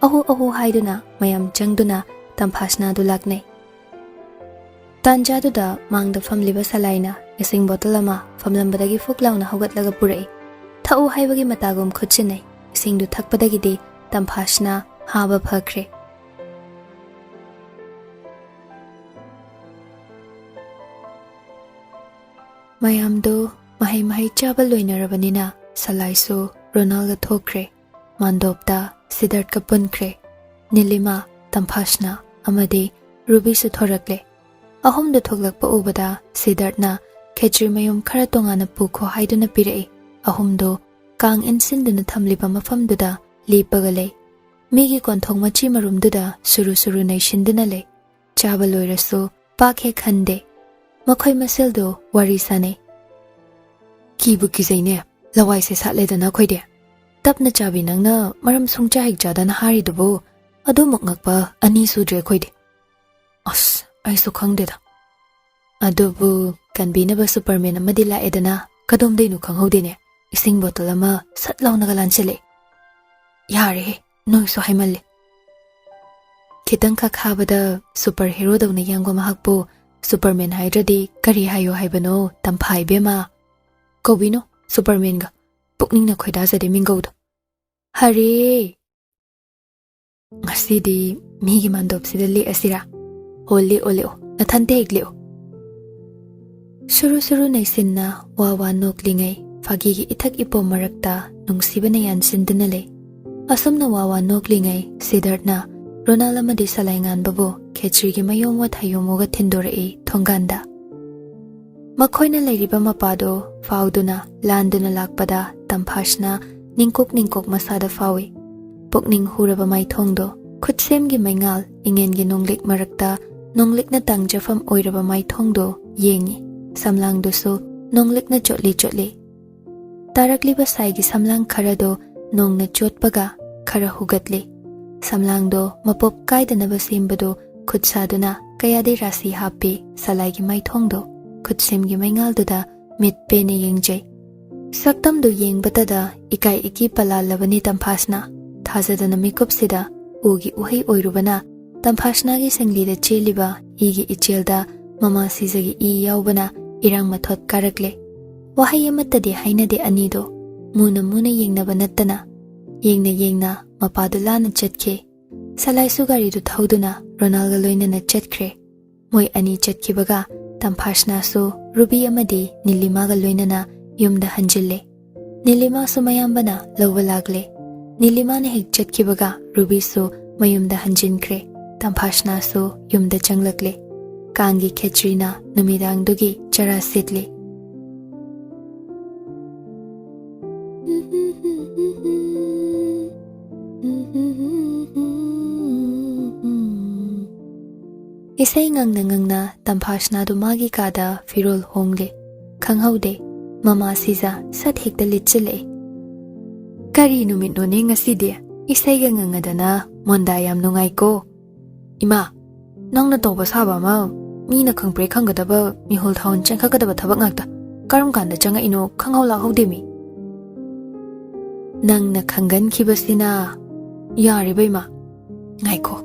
ꯑꯍꯨ ꯑꯍꯨ ꯍꯥꯏꯗꯨꯅ ꯃꯌꯥꯝ ꯆꯪꯗꯨꯅ ꯇꯝꯐꯥꯁꯅꯥꯗꯨ ꯂꯥꯛꯅꯩ꯫ ꯇꯥꯟꯖꯥꯗꯨꯗ ꯃꯥꯡꯗ ꯐꯝꯂꯤꯕ ꯁꯂꯥꯏꯅ ꯏꯁꯤꯡ ꯕꯣꯇꯜ ꯑꯃ ꯐꯝꯂꯝꯕꯗꯒꯤ ꯐꯨꯛ ꯂꯥꯎꯅ ꯍꯧꯒꯠꯂꯒ ꯄꯨꯔꯛꯏ꯫ "ꯊꯛꯎ" ꯍꯥꯏꯕꯒꯤ ꯃꯇꯥꯒꯨꯝ ꯈꯨꯠ ꯁꯤꯟꯅꯩ꯫ ꯏꯁꯤꯡꯗꯨ ꯊꯛꯄꯗꯒꯤꯗꯤ ꯇꯝꯐꯥꯁꯅꯥ ꯍꯥꯕ ꯐꯈ꯭ꯔꯦ꯫ ꯃꯌꯥꯝꯗꯣ ꯃꯍꯩ ꯃꯍꯩ ꯆꯥꯕ ꯂꯣꯏꯅꯔꯕꯅꯤꯅ ꯁꯂꯥꯏꯁꯨ ꯔꯣꯅꯥꯜꯒ ꯊꯣꯛꯈ꯭ꯔꯦ꯫ ꯃꯥꯟꯗꯣꯞꯇ ꯁꯤꯗꯥꯔꯠꯀ ꯄꯨꯟꯈ꯭ꯔꯦ꯫ ꯅꯤꯂꯤꯃꯥ, ꯇꯝꯐꯥꯁꯅꯥ ꯑꯃꯗꯤ ꯔꯨꯕꯤꯁꯨ ꯊꯣꯔꯛꯂꯦ꯫ ꯑꯍꯨꯝꯗꯨ ꯊꯣꯛꯂꯛꯄ ꯎꯕꯗ ꯁꯤꯗꯥꯔꯠꯅ ꯈꯦꯆ꯭ꯔꯤ ꯃꯌꯨꯝ ꯈꯔ ꯇꯣꯉꯥꯟꯅ ꯄꯨꯈꯣ ꯍꯥꯏꯗꯨꯅ ꯄꯤꯔꯛꯏ꯫ ꯑꯍꯨꯝꯗꯨ ꯀꯥꯡ ꯏꯟꯁꯤꯟꯗꯨꯅ ꯊꯝꯂꯤꯕ ꯃꯐꯝꯗꯨꯗ ꯂꯦꯞꯄꯒ ꯂꯩ꯫ ꯃꯤꯒꯤ ꯀꯣꯟꯊꯣꯡ ꯃꯆꯤ ꯃꯔꯨꯝꯗꯨꯗ ꯁꯨꯔꯨ ꯁꯨꯔꯨ ꯅꯩꯁꯤꯟꯗꯨꯅ ꯂꯩ꯫ ꯆꯥꯕ ꯂꯣꯏꯔꯁꯨ ꯄꯥꯛ ꯍꯦꯛ ꯍꯟꯗꯦ꯫ ꯃꯈꯣꯏ ꯃꯁꯦꯜꯗꯨ ꯋꯥꯔꯤ ꯁꯥꯅꯩ꯫ "ꯀꯤꯕꯨ ꯀꯤꯖꯩꯅꯦ, ꯂꯋꯥꯏꯁꯦ ꯁꯥꯠꯂꯦꯗꯅ ꯑꯩꯈꯣꯏꯗꯤ꯫ ꯇꯞꯅ ꯆꯥꯕꯤ ꯅꯪꯅ ꯃꯔꯝ ꯁꯨꯡꯆꯥ ꯍꯦꯛ ꯆꯥꯗꯅ ꯍꯥꯔꯤꯗꯨꯕꯨ ꯑꯗꯨꯃꯨꯛ ꯉꯛꯄ ꯑꯅꯤ ꯁꯨꯗ꯭ꯔꯦ ꯑꯩꯈꯣꯏꯗꯤ꯫ ꯑꯁ, ꯑꯩꯁꯨ ꯈꯪꯗꯦꯗ꯫ ꯑꯗꯨꯕꯨ ꯀꯟꯕꯤꯅꯕ ꯁꯨꯄꯔꯃꯦꯟ ꯑꯃꯗꯤ ꯂꯥꯛꯑꯦꯗꯅ, ꯀꯗꯣꯝꯗꯩꯅꯣ ꯈꯪꯍꯧꯗꯦꯅꯦ꯫ ꯏꯁꯤꯡ ꯕꯣꯇꯜ ꯑꯃ ꯁꯠ ꯂꯥꯎꯅꯒ ꯂꯥꯟꯁꯤꯜꯂꯛꯑꯦ꯫ ꯌꯥꯔꯦꯍꯦ, ꯅꯣꯏꯁꯨ ꯍꯥꯏꯃꯜꯂꯦ꯫ ꯈꯤꯇꯪꯈꯛ ꯍꯥꯕꯗ ꯁꯨꯄꯔ ꯍꯦꯔꯣꯗꯧꯅ ꯌꯥꯡꯕ ꯃꯍꯥꯛꯄꯨ ꯁꯨꯄꯔꯃꯦꯟ ꯍꯥꯏꯗ꯭ꯔꯗꯤ ꯀꯔꯤ ꯍꯥꯏꯌꯣ ꯍꯥꯏꯕꯅꯣ, ꯇꯝꯐꯥ ꯏꯕꯦꯝꯃ? ꯀꯧꯕꯤꯅꯣ ꯁꯨꯄꯔꯃꯦꯟꯒ꯫ ꯄꯨꯛꯅꯤꯡꯅ ꯈꯣꯏꯗꯥꯖꯗꯦ ꯃꯤꯡꯒꯧꯗꯣ꯫ ꯍꯔꯦ! ꯉꯁꯤꯗꯤ ꯃꯤꯒꯤ ꯃꯥꯟꯗꯣꯞꯁꯤꯗ ꯂꯦꯛꯑꯁꯤꯔꯥ? ꯍꯣ, ꯂꯦꯛꯑꯣ, ꯂꯦꯛꯑꯣ, ꯅꯊꯟꯇ ꯍꯦꯛ ꯂꯦꯛꯑꯣ꯫ ꯁꯨꯔꯨ ꯁꯨꯔꯨ ꯅꯩꯁꯤꯟꯅ ꯋꯥ ꯋꯥ ꯅꯣꯛꯂꯤꯉꯩ ꯐꯥꯒꯤꯒꯤ ꯏꯊꯛ ꯏꯄꯣꯝ ꯃꯔꯛꯇ ꯅꯨꯡꯁꯤꯕꯅ ꯌꯥꯟꯁꯤꯟꯗꯨꯅ ꯂꯩ꯫ ꯑꯁꯨꯝꯅ ꯋꯥ ꯋꯥ ꯅꯣꯛꯂꯤꯉꯩ ꯁꯤꯗꯥꯔꯠꯅ ꯔꯣꯅꯥꯜ ꯑꯃꯗꯤ ꯁꯂꯥꯏꯉꯥꯟꯕꯕꯨ ꯈꯦꯆ꯭ꯔꯤꯒꯤ ꯃꯌꯣꯝ ꯋꯥ ꯊꯥꯌꯣꯝ ꯋꯥꯒ ꯊꯤꯟꯗꯣꯔꯛꯏ ꯊꯣꯡꯒꯥꯟꯗ꯫ ꯃꯈꯣꯏꯅ ꯂꯩꯔꯤꯕ ꯃꯄꯥꯗꯣ ꯐꯥꯎꯗꯨꯅ ꯂꯥꯟꯗꯨꯅ ꯂꯥꯛꯄꯗ ꯇꯝꯐꯥꯁꯅ ꯅꯤꯡꯀꯣꯛ ꯅꯤꯡꯀꯣꯛ ꯃꯁꯥꯗ ꯐꯥꯎꯏ꯫ ꯄꯨꯛꯅꯤꯡ ꯍꯨꯔꯕ ꯃꯥꯏꯊꯣꯡꯗꯣ, ꯈꯨꯠꯁꯦꯝꯒꯤ ꯃꯩꯉꯥꯜ, ꯏꯉꯦꯟꯒꯤ ꯅꯣꯡꯂꯤꯛ ꯃꯔꯛꯇ ꯅꯣꯡꯂꯤꯛꯅ ꯇꯥꯡꯖꯐꯝ ꯑꯣꯏꯔꯕ ꯃꯥꯏꯊꯣꯡꯗꯣ ꯌꯦꯡꯉꯤ꯫ ꯁꯝꯂꯥꯡꯗꯨꯁꯨ ꯅꯣꯡꯂꯤꯛꯅ ꯆꯣꯠꯂꯤ ꯆꯣꯠꯂꯤ꯫ ꯇꯥꯔꯛꯂꯤꯕ ꯁꯥꯏꯒꯤ ꯁꯝꯂꯥꯡ ꯈꯔꯗꯣ ꯅꯣꯡꯅ ꯆꯣꯠꯄꯒ ꯈꯔ ꯍꯨꯒꯠꯂꯤ꯫ ꯁꯝꯂꯥꯡꯗꯣ ꯃꯄꯣꯞ ꯀꯥꯏꯗꯅꯕ ꯁꯦꯝꯕꯗꯣ ꯈꯨꯠ ꯁꯥꯗꯨꯅ ꯀꯌꯥꯗꯤ ꯔꯥꯁꯤ ꯍꯥꯞꯄꯤ꯫ ꯁꯂꯥꯏꯒꯤ ꯃꯥꯏꯊꯣꯡꯗꯣ ꯈꯨꯠꯁꯦꯝꯒꯤ ꯃꯩꯉꯥꯜꯗꯨꯗ ꯃꯤꯠ ꯄꯦꯟꯅ ꯌꯦꯡꯖꯩ꯫ ꯁꯛꯇꯝꯗꯨ ꯌꯦꯡꯕꯇꯗ ꯏꯀꯥꯏ ꯏꯀꯤ ꯄꯂꯥꯜꯂꯕꯅꯤ ꯇꯝꯐꯥꯁꯅ꯫ ꯊꯥꯖꯗꯅ ꯃꯤꯀꯨꯞꯁꯤꯗ ꯎꯒꯤ ꯎꯍꯩ ꯑꯣꯏꯔꯨꯕꯅ ꯇꯝꯐꯥꯁꯅꯥꯒꯤ ꯁꯦꯡꯂꯤꯗ ꯆꯦꯜꯂꯤꯕ ꯏꯒꯤ ꯏꯆꯦꯜꯗ ꯃꯃꯥ ꯁꯤꯖꯒꯤ ꯏ ꯌꯥꯎꯕꯅ ꯏꯔꯥꯡ ꯃꯊꯣꯠ ꯀꯥꯔꯛꯂꯦ꯫ ꯋꯥꯍꯩ ꯑꯃꯠꯇꯗꯤ ꯍꯥꯏꯅꯗꯦ ꯑꯅꯤꯗꯣ꯫ ꯃꯨꯅ ꯃꯨꯅ ꯌꯦꯡꯅꯕ ꯅꯠꯇꯅ꯫ ꯌꯦꯡꯅ ꯌꯦꯡꯅ ꯃꯄꯥꯗꯨ ꯂꯥꯟꯅ ꯆꯠꯈꯤ꯫ ꯁꯂꯥꯏꯁꯨ ꯒꯥꯔꯤꯗꯨ ꯊꯧꯗꯨꯅ ꯔꯣꯅꯥꯜꯒ ꯂꯣꯏꯅꯅ ꯆꯠꯈ꯭ꯔꯦ꯫ ꯃꯣꯏ ꯑꯅꯤ ꯆꯠꯈꯤꯕꯒ ꯇꯝꯐꯥꯁꯅꯥꯁꯨ ꯔꯨꯕꯤ ꯑꯃꯗꯤ ꯅꯤꯂꯤꯃꯥꯒ ꯂꯣꯏꯅꯅ ꯌꯨꯝꯗ ꯍꯟꯖꯤꯜꯂꯦ꯫ ꯅꯤꯂꯤꯃꯥꯁꯨ ꯃꯌꯥꯝꯕꯅ ꯂꯧꯕ ꯂꯥꯛꯂꯦ꯫ ꯅꯤꯂꯤꯃꯥꯅ ꯍꯦꯛ ꯆꯠꯈꯤꯕꯒ ꯔꯨꯕꯤꯁꯨ ꯃꯌꯨꯝꯗ ꯍꯟꯖꯤꯟꯈ꯭ꯔꯦ꯫ ꯇꯝꯐꯥꯁꯅꯥꯁꯨ ꯌꯨꯝꯗ ꯆꯪꯂꯛꯂꯦ꯫ ꯀꯥꯡꯒꯤ ꯈꯦꯆ꯭ꯔꯤꯅ ꯅꯨꯃꯤꯗꯥꯡꯗꯨꯒꯤ ꯆꯔꯥ ꯁꯤꯠꯂꯤ꯫ ꯏꯁꯩ ꯉꯪꯅ ꯉꯪꯅ ꯇꯝꯐꯥꯁꯅꯥꯗꯨ ꯃꯥꯒꯤ ꯀꯥꯗ ꯐꯤꯔꯣꯜ ꯍꯣꯡꯂꯦ꯫ ꯈꯪꯍꯧꯗꯦ, ꯃꯃꯥ ꯁꯤꯖ ꯁꯠ ꯍꯦꯛꯇ ꯂꯤꯠꯁꯤꯜꯂꯛꯑꯦ꯫ "ꯀꯔꯤ ꯅꯨꯃꯤꯠꯅꯣꯅꯦ ꯉꯁꯤꯗꯤ? ꯏꯁꯩꯒ ꯉꯪꯉꯗꯅ ꯃꯣꯟꯗꯥ ꯌꯥꯝ ꯅꯨꯡꯉꯥꯏꯀꯣ꯫ ꯏꯃꯥ, ꯅꯪꯅ ꯇꯧꯕ ꯁꯥꯕ ꯑꯃ, ꯃꯤꯅ ꯈꯪꯄ꯭ꯔꯦ ꯈꯪꯒꯗꯕ, ꯃꯤꯍꯨꯜ ꯊꯥꯍꯨꯜ ꯆꯦꯟꯈꯠꯀꯗꯕ ꯊꯕꯛ ꯉꯥꯛꯇ꯫ ꯀꯔꯝ ꯀꯥꯟꯗ ꯆꯪꯉꯛꯏꯅꯣ ꯈꯪꯍꯧ ꯂꯥꯛꯍꯧꯗꯦꯃꯤ꯫ ꯅꯪꯅ ꯈꯪꯒꯟꯈꯤꯕꯁꯤꯅ"꯫ "ꯌꯥꯔꯦꯕ ꯏꯃꯥ꯫ ꯉꯥꯏꯈꯣ,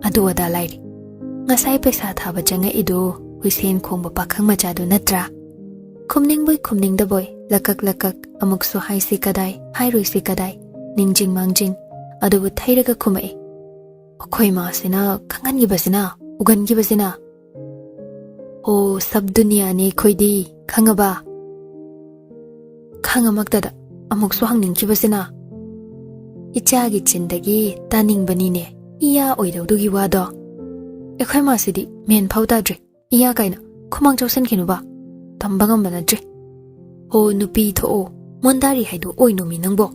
ꯑꯗꯨ ꯑꯗꯥ ꯂꯥꯏꯔꯤ꯫ ꯉꯁꯥꯏ ꯄꯩꯁꯥ ꯊꯥꯕ ꯆꯪꯉꯛꯏꯗꯣ ꯍꯨꯏꯁꯦꯟ ꯈꯣꯡꯕ ꯄꯥꯈꯪ ꯃꯆꯥꯗꯨ ꯅꯠꯇ꯭ꯔꯥ?" ꯈꯨꯝꯅꯤꯡꯕꯣꯏ ꯈꯨꯝꯅꯤꯡꯗꯕꯣꯏ, ꯂꯀꯛ ꯂꯀꯛ, ꯑꯃꯨꯛꯁꯨ ꯍꯥꯏꯁꯤ ꯀꯗꯥꯏ, ꯍꯥꯏꯔꯣꯏꯁꯤ ꯀꯗꯥꯏ, ꯅꯤꯡꯖꯤꯡ ꯃꯥꯡꯖꯤꯡ, ꯑꯗꯨꯕꯨ ꯊꯩꯔꯒ ꯈꯨꯝꯃꯛꯏ꯫ "ꯑꯩꯈꯣꯏ ꯃꯥꯁꯤꯅ ꯈꯪꯍꯟꯈꯤꯕꯁꯤꯅ, ꯎꯒꯟꯈꯤꯕꯁꯤꯅ꯫ ꯑꯣ, ꯁꯕ ꯗꯨꯅꯤꯌꯥꯅꯤ ꯑꯩꯈꯣꯏꯗꯤ, ꯈꯪꯉꯕ?" ꯈꯪꯉꯃꯛꯇꯗ ꯑꯃꯨꯛꯁꯨ ꯍꯪꯅꯤꯡꯈꯤꯕꯁꯤꯅ꯫ ꯏꯆꯥꯒꯤ ꯆꯤꯟꯗꯒꯤ ꯇꯥꯅꯤꯡꯕꯅꯤꯅꯦ, ꯏꯌꯥ ꯑꯣꯏꯗꯧꯗꯨꯒꯤ ꯋꯥꯗꯣ꯫ ꯑꯩꯈꯣꯏ ꯃꯥꯁꯤꯗꯤ ꯃꯦꯟ ꯐꯥꯎ ꯇꯥꯗ꯭ꯔꯦ꯫ ꯏꯌꯥ ꯀꯥꯏꯅ ꯈꯨꯃꯥꯡ ꯆꯥꯎꯁꯟꯈꯤꯅꯨꯕ꯫ ꯇꯝꯕ ꯉꯝꯕ ꯅꯠꯇ꯭ꯔꯦ꯫ ꯍꯣ, ꯅꯨꯄꯤ ꯊꯣꯛꯑꯣ, ꯃꯣꯟꯗꯥꯔꯤ ꯍꯥꯏꯗꯣ ꯑꯣꯏꯅꯣꯃꯤ ꯅꯪꯕꯣ꯫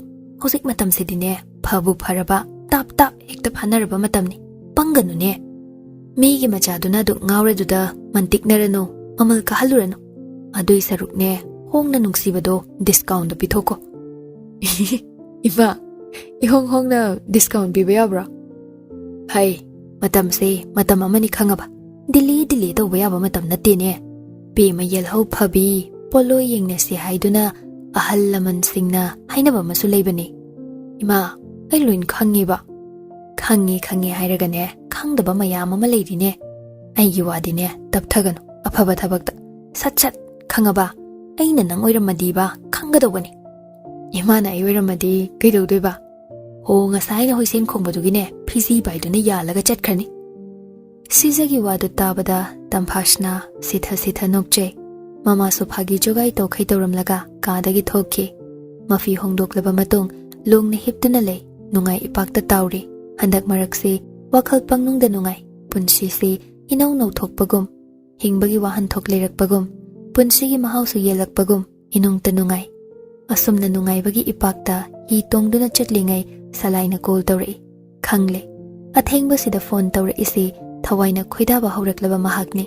ꯍꯧꯖꯤꯛ ꯃꯇꯝꯁꯤꯗꯤꯅꯦ, ꯐꯕꯨ ꯐꯔꯕ, ꯇꯥꯞ ꯇꯥꯞ ꯍꯦꯛꯇ ꯐꯥꯅꯔꯕ ꯃꯇꯝꯅꯤ꯫ ꯄꯪꯒꯅꯨꯅꯦ꯫ ꯃꯤꯒꯤ ꯃꯆꯥꯗꯨꯅ ꯑꯗꯨꯛ ꯉꯥꯎꯔꯗꯨꯗ ꯃꯟꯇꯤꯛꯅꯔꯅꯨ, ꯃꯃꯜ ꯀꯥꯍꯜꯂꯨꯔꯅꯨ꯫ ꯑꯗꯨꯏ ꯁꯔꯨꯛꯅꯦ, ꯍꯣꯡꯅ ꯅꯨꯡꯁꯤꯕꯗꯣ ꯗꯤꯁꯀꯥꯎꯟꯗ ꯄꯤꯊꯣꯛꯀꯣ꯫ ꯏꯃꯥ, ꯏꯍꯣꯡ ꯍꯣꯡꯅ ꯗꯤꯁꯀꯥꯎꯟ ꯄꯤꯕ ꯌꯥꯕ꯭ꯔꯣ? ꯍꯩ, ꯃꯇꯝꯁꯦ ꯃꯇꯝ ꯑꯃꯅꯤ ꯈꯪꯉꯕ? ꯗꯤꯜꯂꯤ ꯗꯤꯜꯂꯤ ꯇꯧꯕ ꯌꯥꯕ ꯃꯇꯝ ꯅꯠꯇꯦꯅꯦ꯫ ꯄꯦꯃ ꯌꯦꯜꯍꯧ ꯐꯕꯤ, ꯄꯣꯠꯂꯣꯏ ꯌꯦꯡꯅꯁꯤ ꯍꯥꯏꯗꯨꯅ ꯑꯍꯜ ꯂꯃꯟꯁꯤꯡꯅ ꯍꯥꯏꯅꯕ ꯑꯃꯁꯨ ꯂꯩꯕꯅꯤ꯫ ꯏꯃꯥ, ꯑꯩ ꯂꯣꯏꯅ ꯈꯪꯉꯤꯕ꯫ ꯈꯪꯉꯤ ꯈꯪꯉꯤ ꯍꯥꯏꯔꯒꯅꯦ, ꯈꯪꯗꯕ ꯃꯌꯥꯝ ꯑꯃ ꯂꯩꯔꯤꯅꯦ꯫ ꯑꯩꯒꯤ ꯋꯥꯗꯤꯅꯦ, ꯇꯞꯊꯒꯅꯨ꯫ ꯑꯐꯕ ꯊꯕꯛꯇ ꯁꯠ ꯁꯠ ꯈꯪꯉꯕ? ꯑꯩꯅ ꯅꯪ ꯑꯣꯏꯔꯝꯃꯗꯤꯕ ꯈꯪꯒꯗꯧꯕꯅꯤ꯫ ꯏꯃꯥꯅ ꯑꯩ ꯑꯣꯏꯔꯝꯃꯗꯤ ꯀꯩꯗꯧꯗꯣꯏꯕ? ꯍꯣ, ꯉꯁꯥꯏꯅ ꯍꯨꯏꯁꯦꯟ ꯈꯣꯡꯕꯗꯨꯒꯤꯅꯦ, ꯐꯤꯖꯤ ꯄꯥꯏꯗꯨꯅ ꯌꯥꯜꯂꯒ ꯆꯠꯈ꯭ꯔꯅꯤ꯫ ꯁꯤꯖꯒꯤ ꯋꯥꯗꯨ ꯇꯥꯕꯗ ꯇꯝꯐꯥꯁꯅꯥ ꯁꯤꯊ ꯁꯤꯊ ꯅꯣꯛꯆꯩ꯫ ꯃꯃꯥꯁꯨ ꯐꯥꯒꯤ ꯖꯣꯒꯥꯏ ꯇꯧꯈꯩ ꯇꯧꯔꯝꯂꯒ ꯀꯥꯗꯒꯤ ꯊꯣꯛꯈꯤ꯫ ꯃꯐꯤ ꯍꯣꯡꯗꯣꯛꯂꯕ ꯃꯇꯨꯡ ꯂꯣꯡꯅ ꯍꯤꯞꯇꯨꯅ ꯂꯩ꯫ ꯅꯨꯡꯉꯥꯏ ꯏꯄꯥꯛꯇ ꯇꯥꯎꯔꯤ꯫ ꯍꯟꯗꯛ ꯃꯔꯛꯁꯤ ꯋꯥꯈꯜ ꯄꯪꯅꯨꯡꯗ ꯅꯨꯡꯉꯥꯏ꯫ ꯄꯨꯟꯁꯤꯁꯤ ꯏꯅꯧ ꯅꯧꯊꯣꯛꯄꯒꯨꯝ, ꯍꯤꯡꯕꯒꯤ ꯋꯥꯍꯟꯊꯣꯛ ꯂꯩꯔꯛꯄꯒꯨꯝ, ꯄꯨꯟꯁꯤꯒꯤ ꯃꯍꯥꯎꯁꯨ ꯌꯦꯜꯂꯛꯄꯒꯨꯝ ꯏꯅꯨꯡꯇ ꯅꯨꯡꯉꯥꯏ꯫ ꯑꯁꯨꯝꯅ ꯅꯨꯡꯉꯥꯏꯕꯒꯤ ꯏꯄꯥꯛꯇ ꯍꯤ ꯇꯣꯡꯗꯨꯅ ꯆꯠꯂꯤꯉꯩ ꯁꯂꯥꯏꯅ ꯀꯣꯜ ꯇꯧꯔꯛꯏ꯫ ꯈꯪꯂꯦ, ꯑꯊꯦꯡꯕꯁꯤꯗ ꯐꯣꯟ ꯇꯧꯔꯛꯏꯁꯤ ꯊꯋꯥꯏꯅ ꯈꯣꯏꯗꯥꯕ ꯍꯧꯔꯛꯂꯕ ꯃꯍꯥꯛꯅꯤ꯫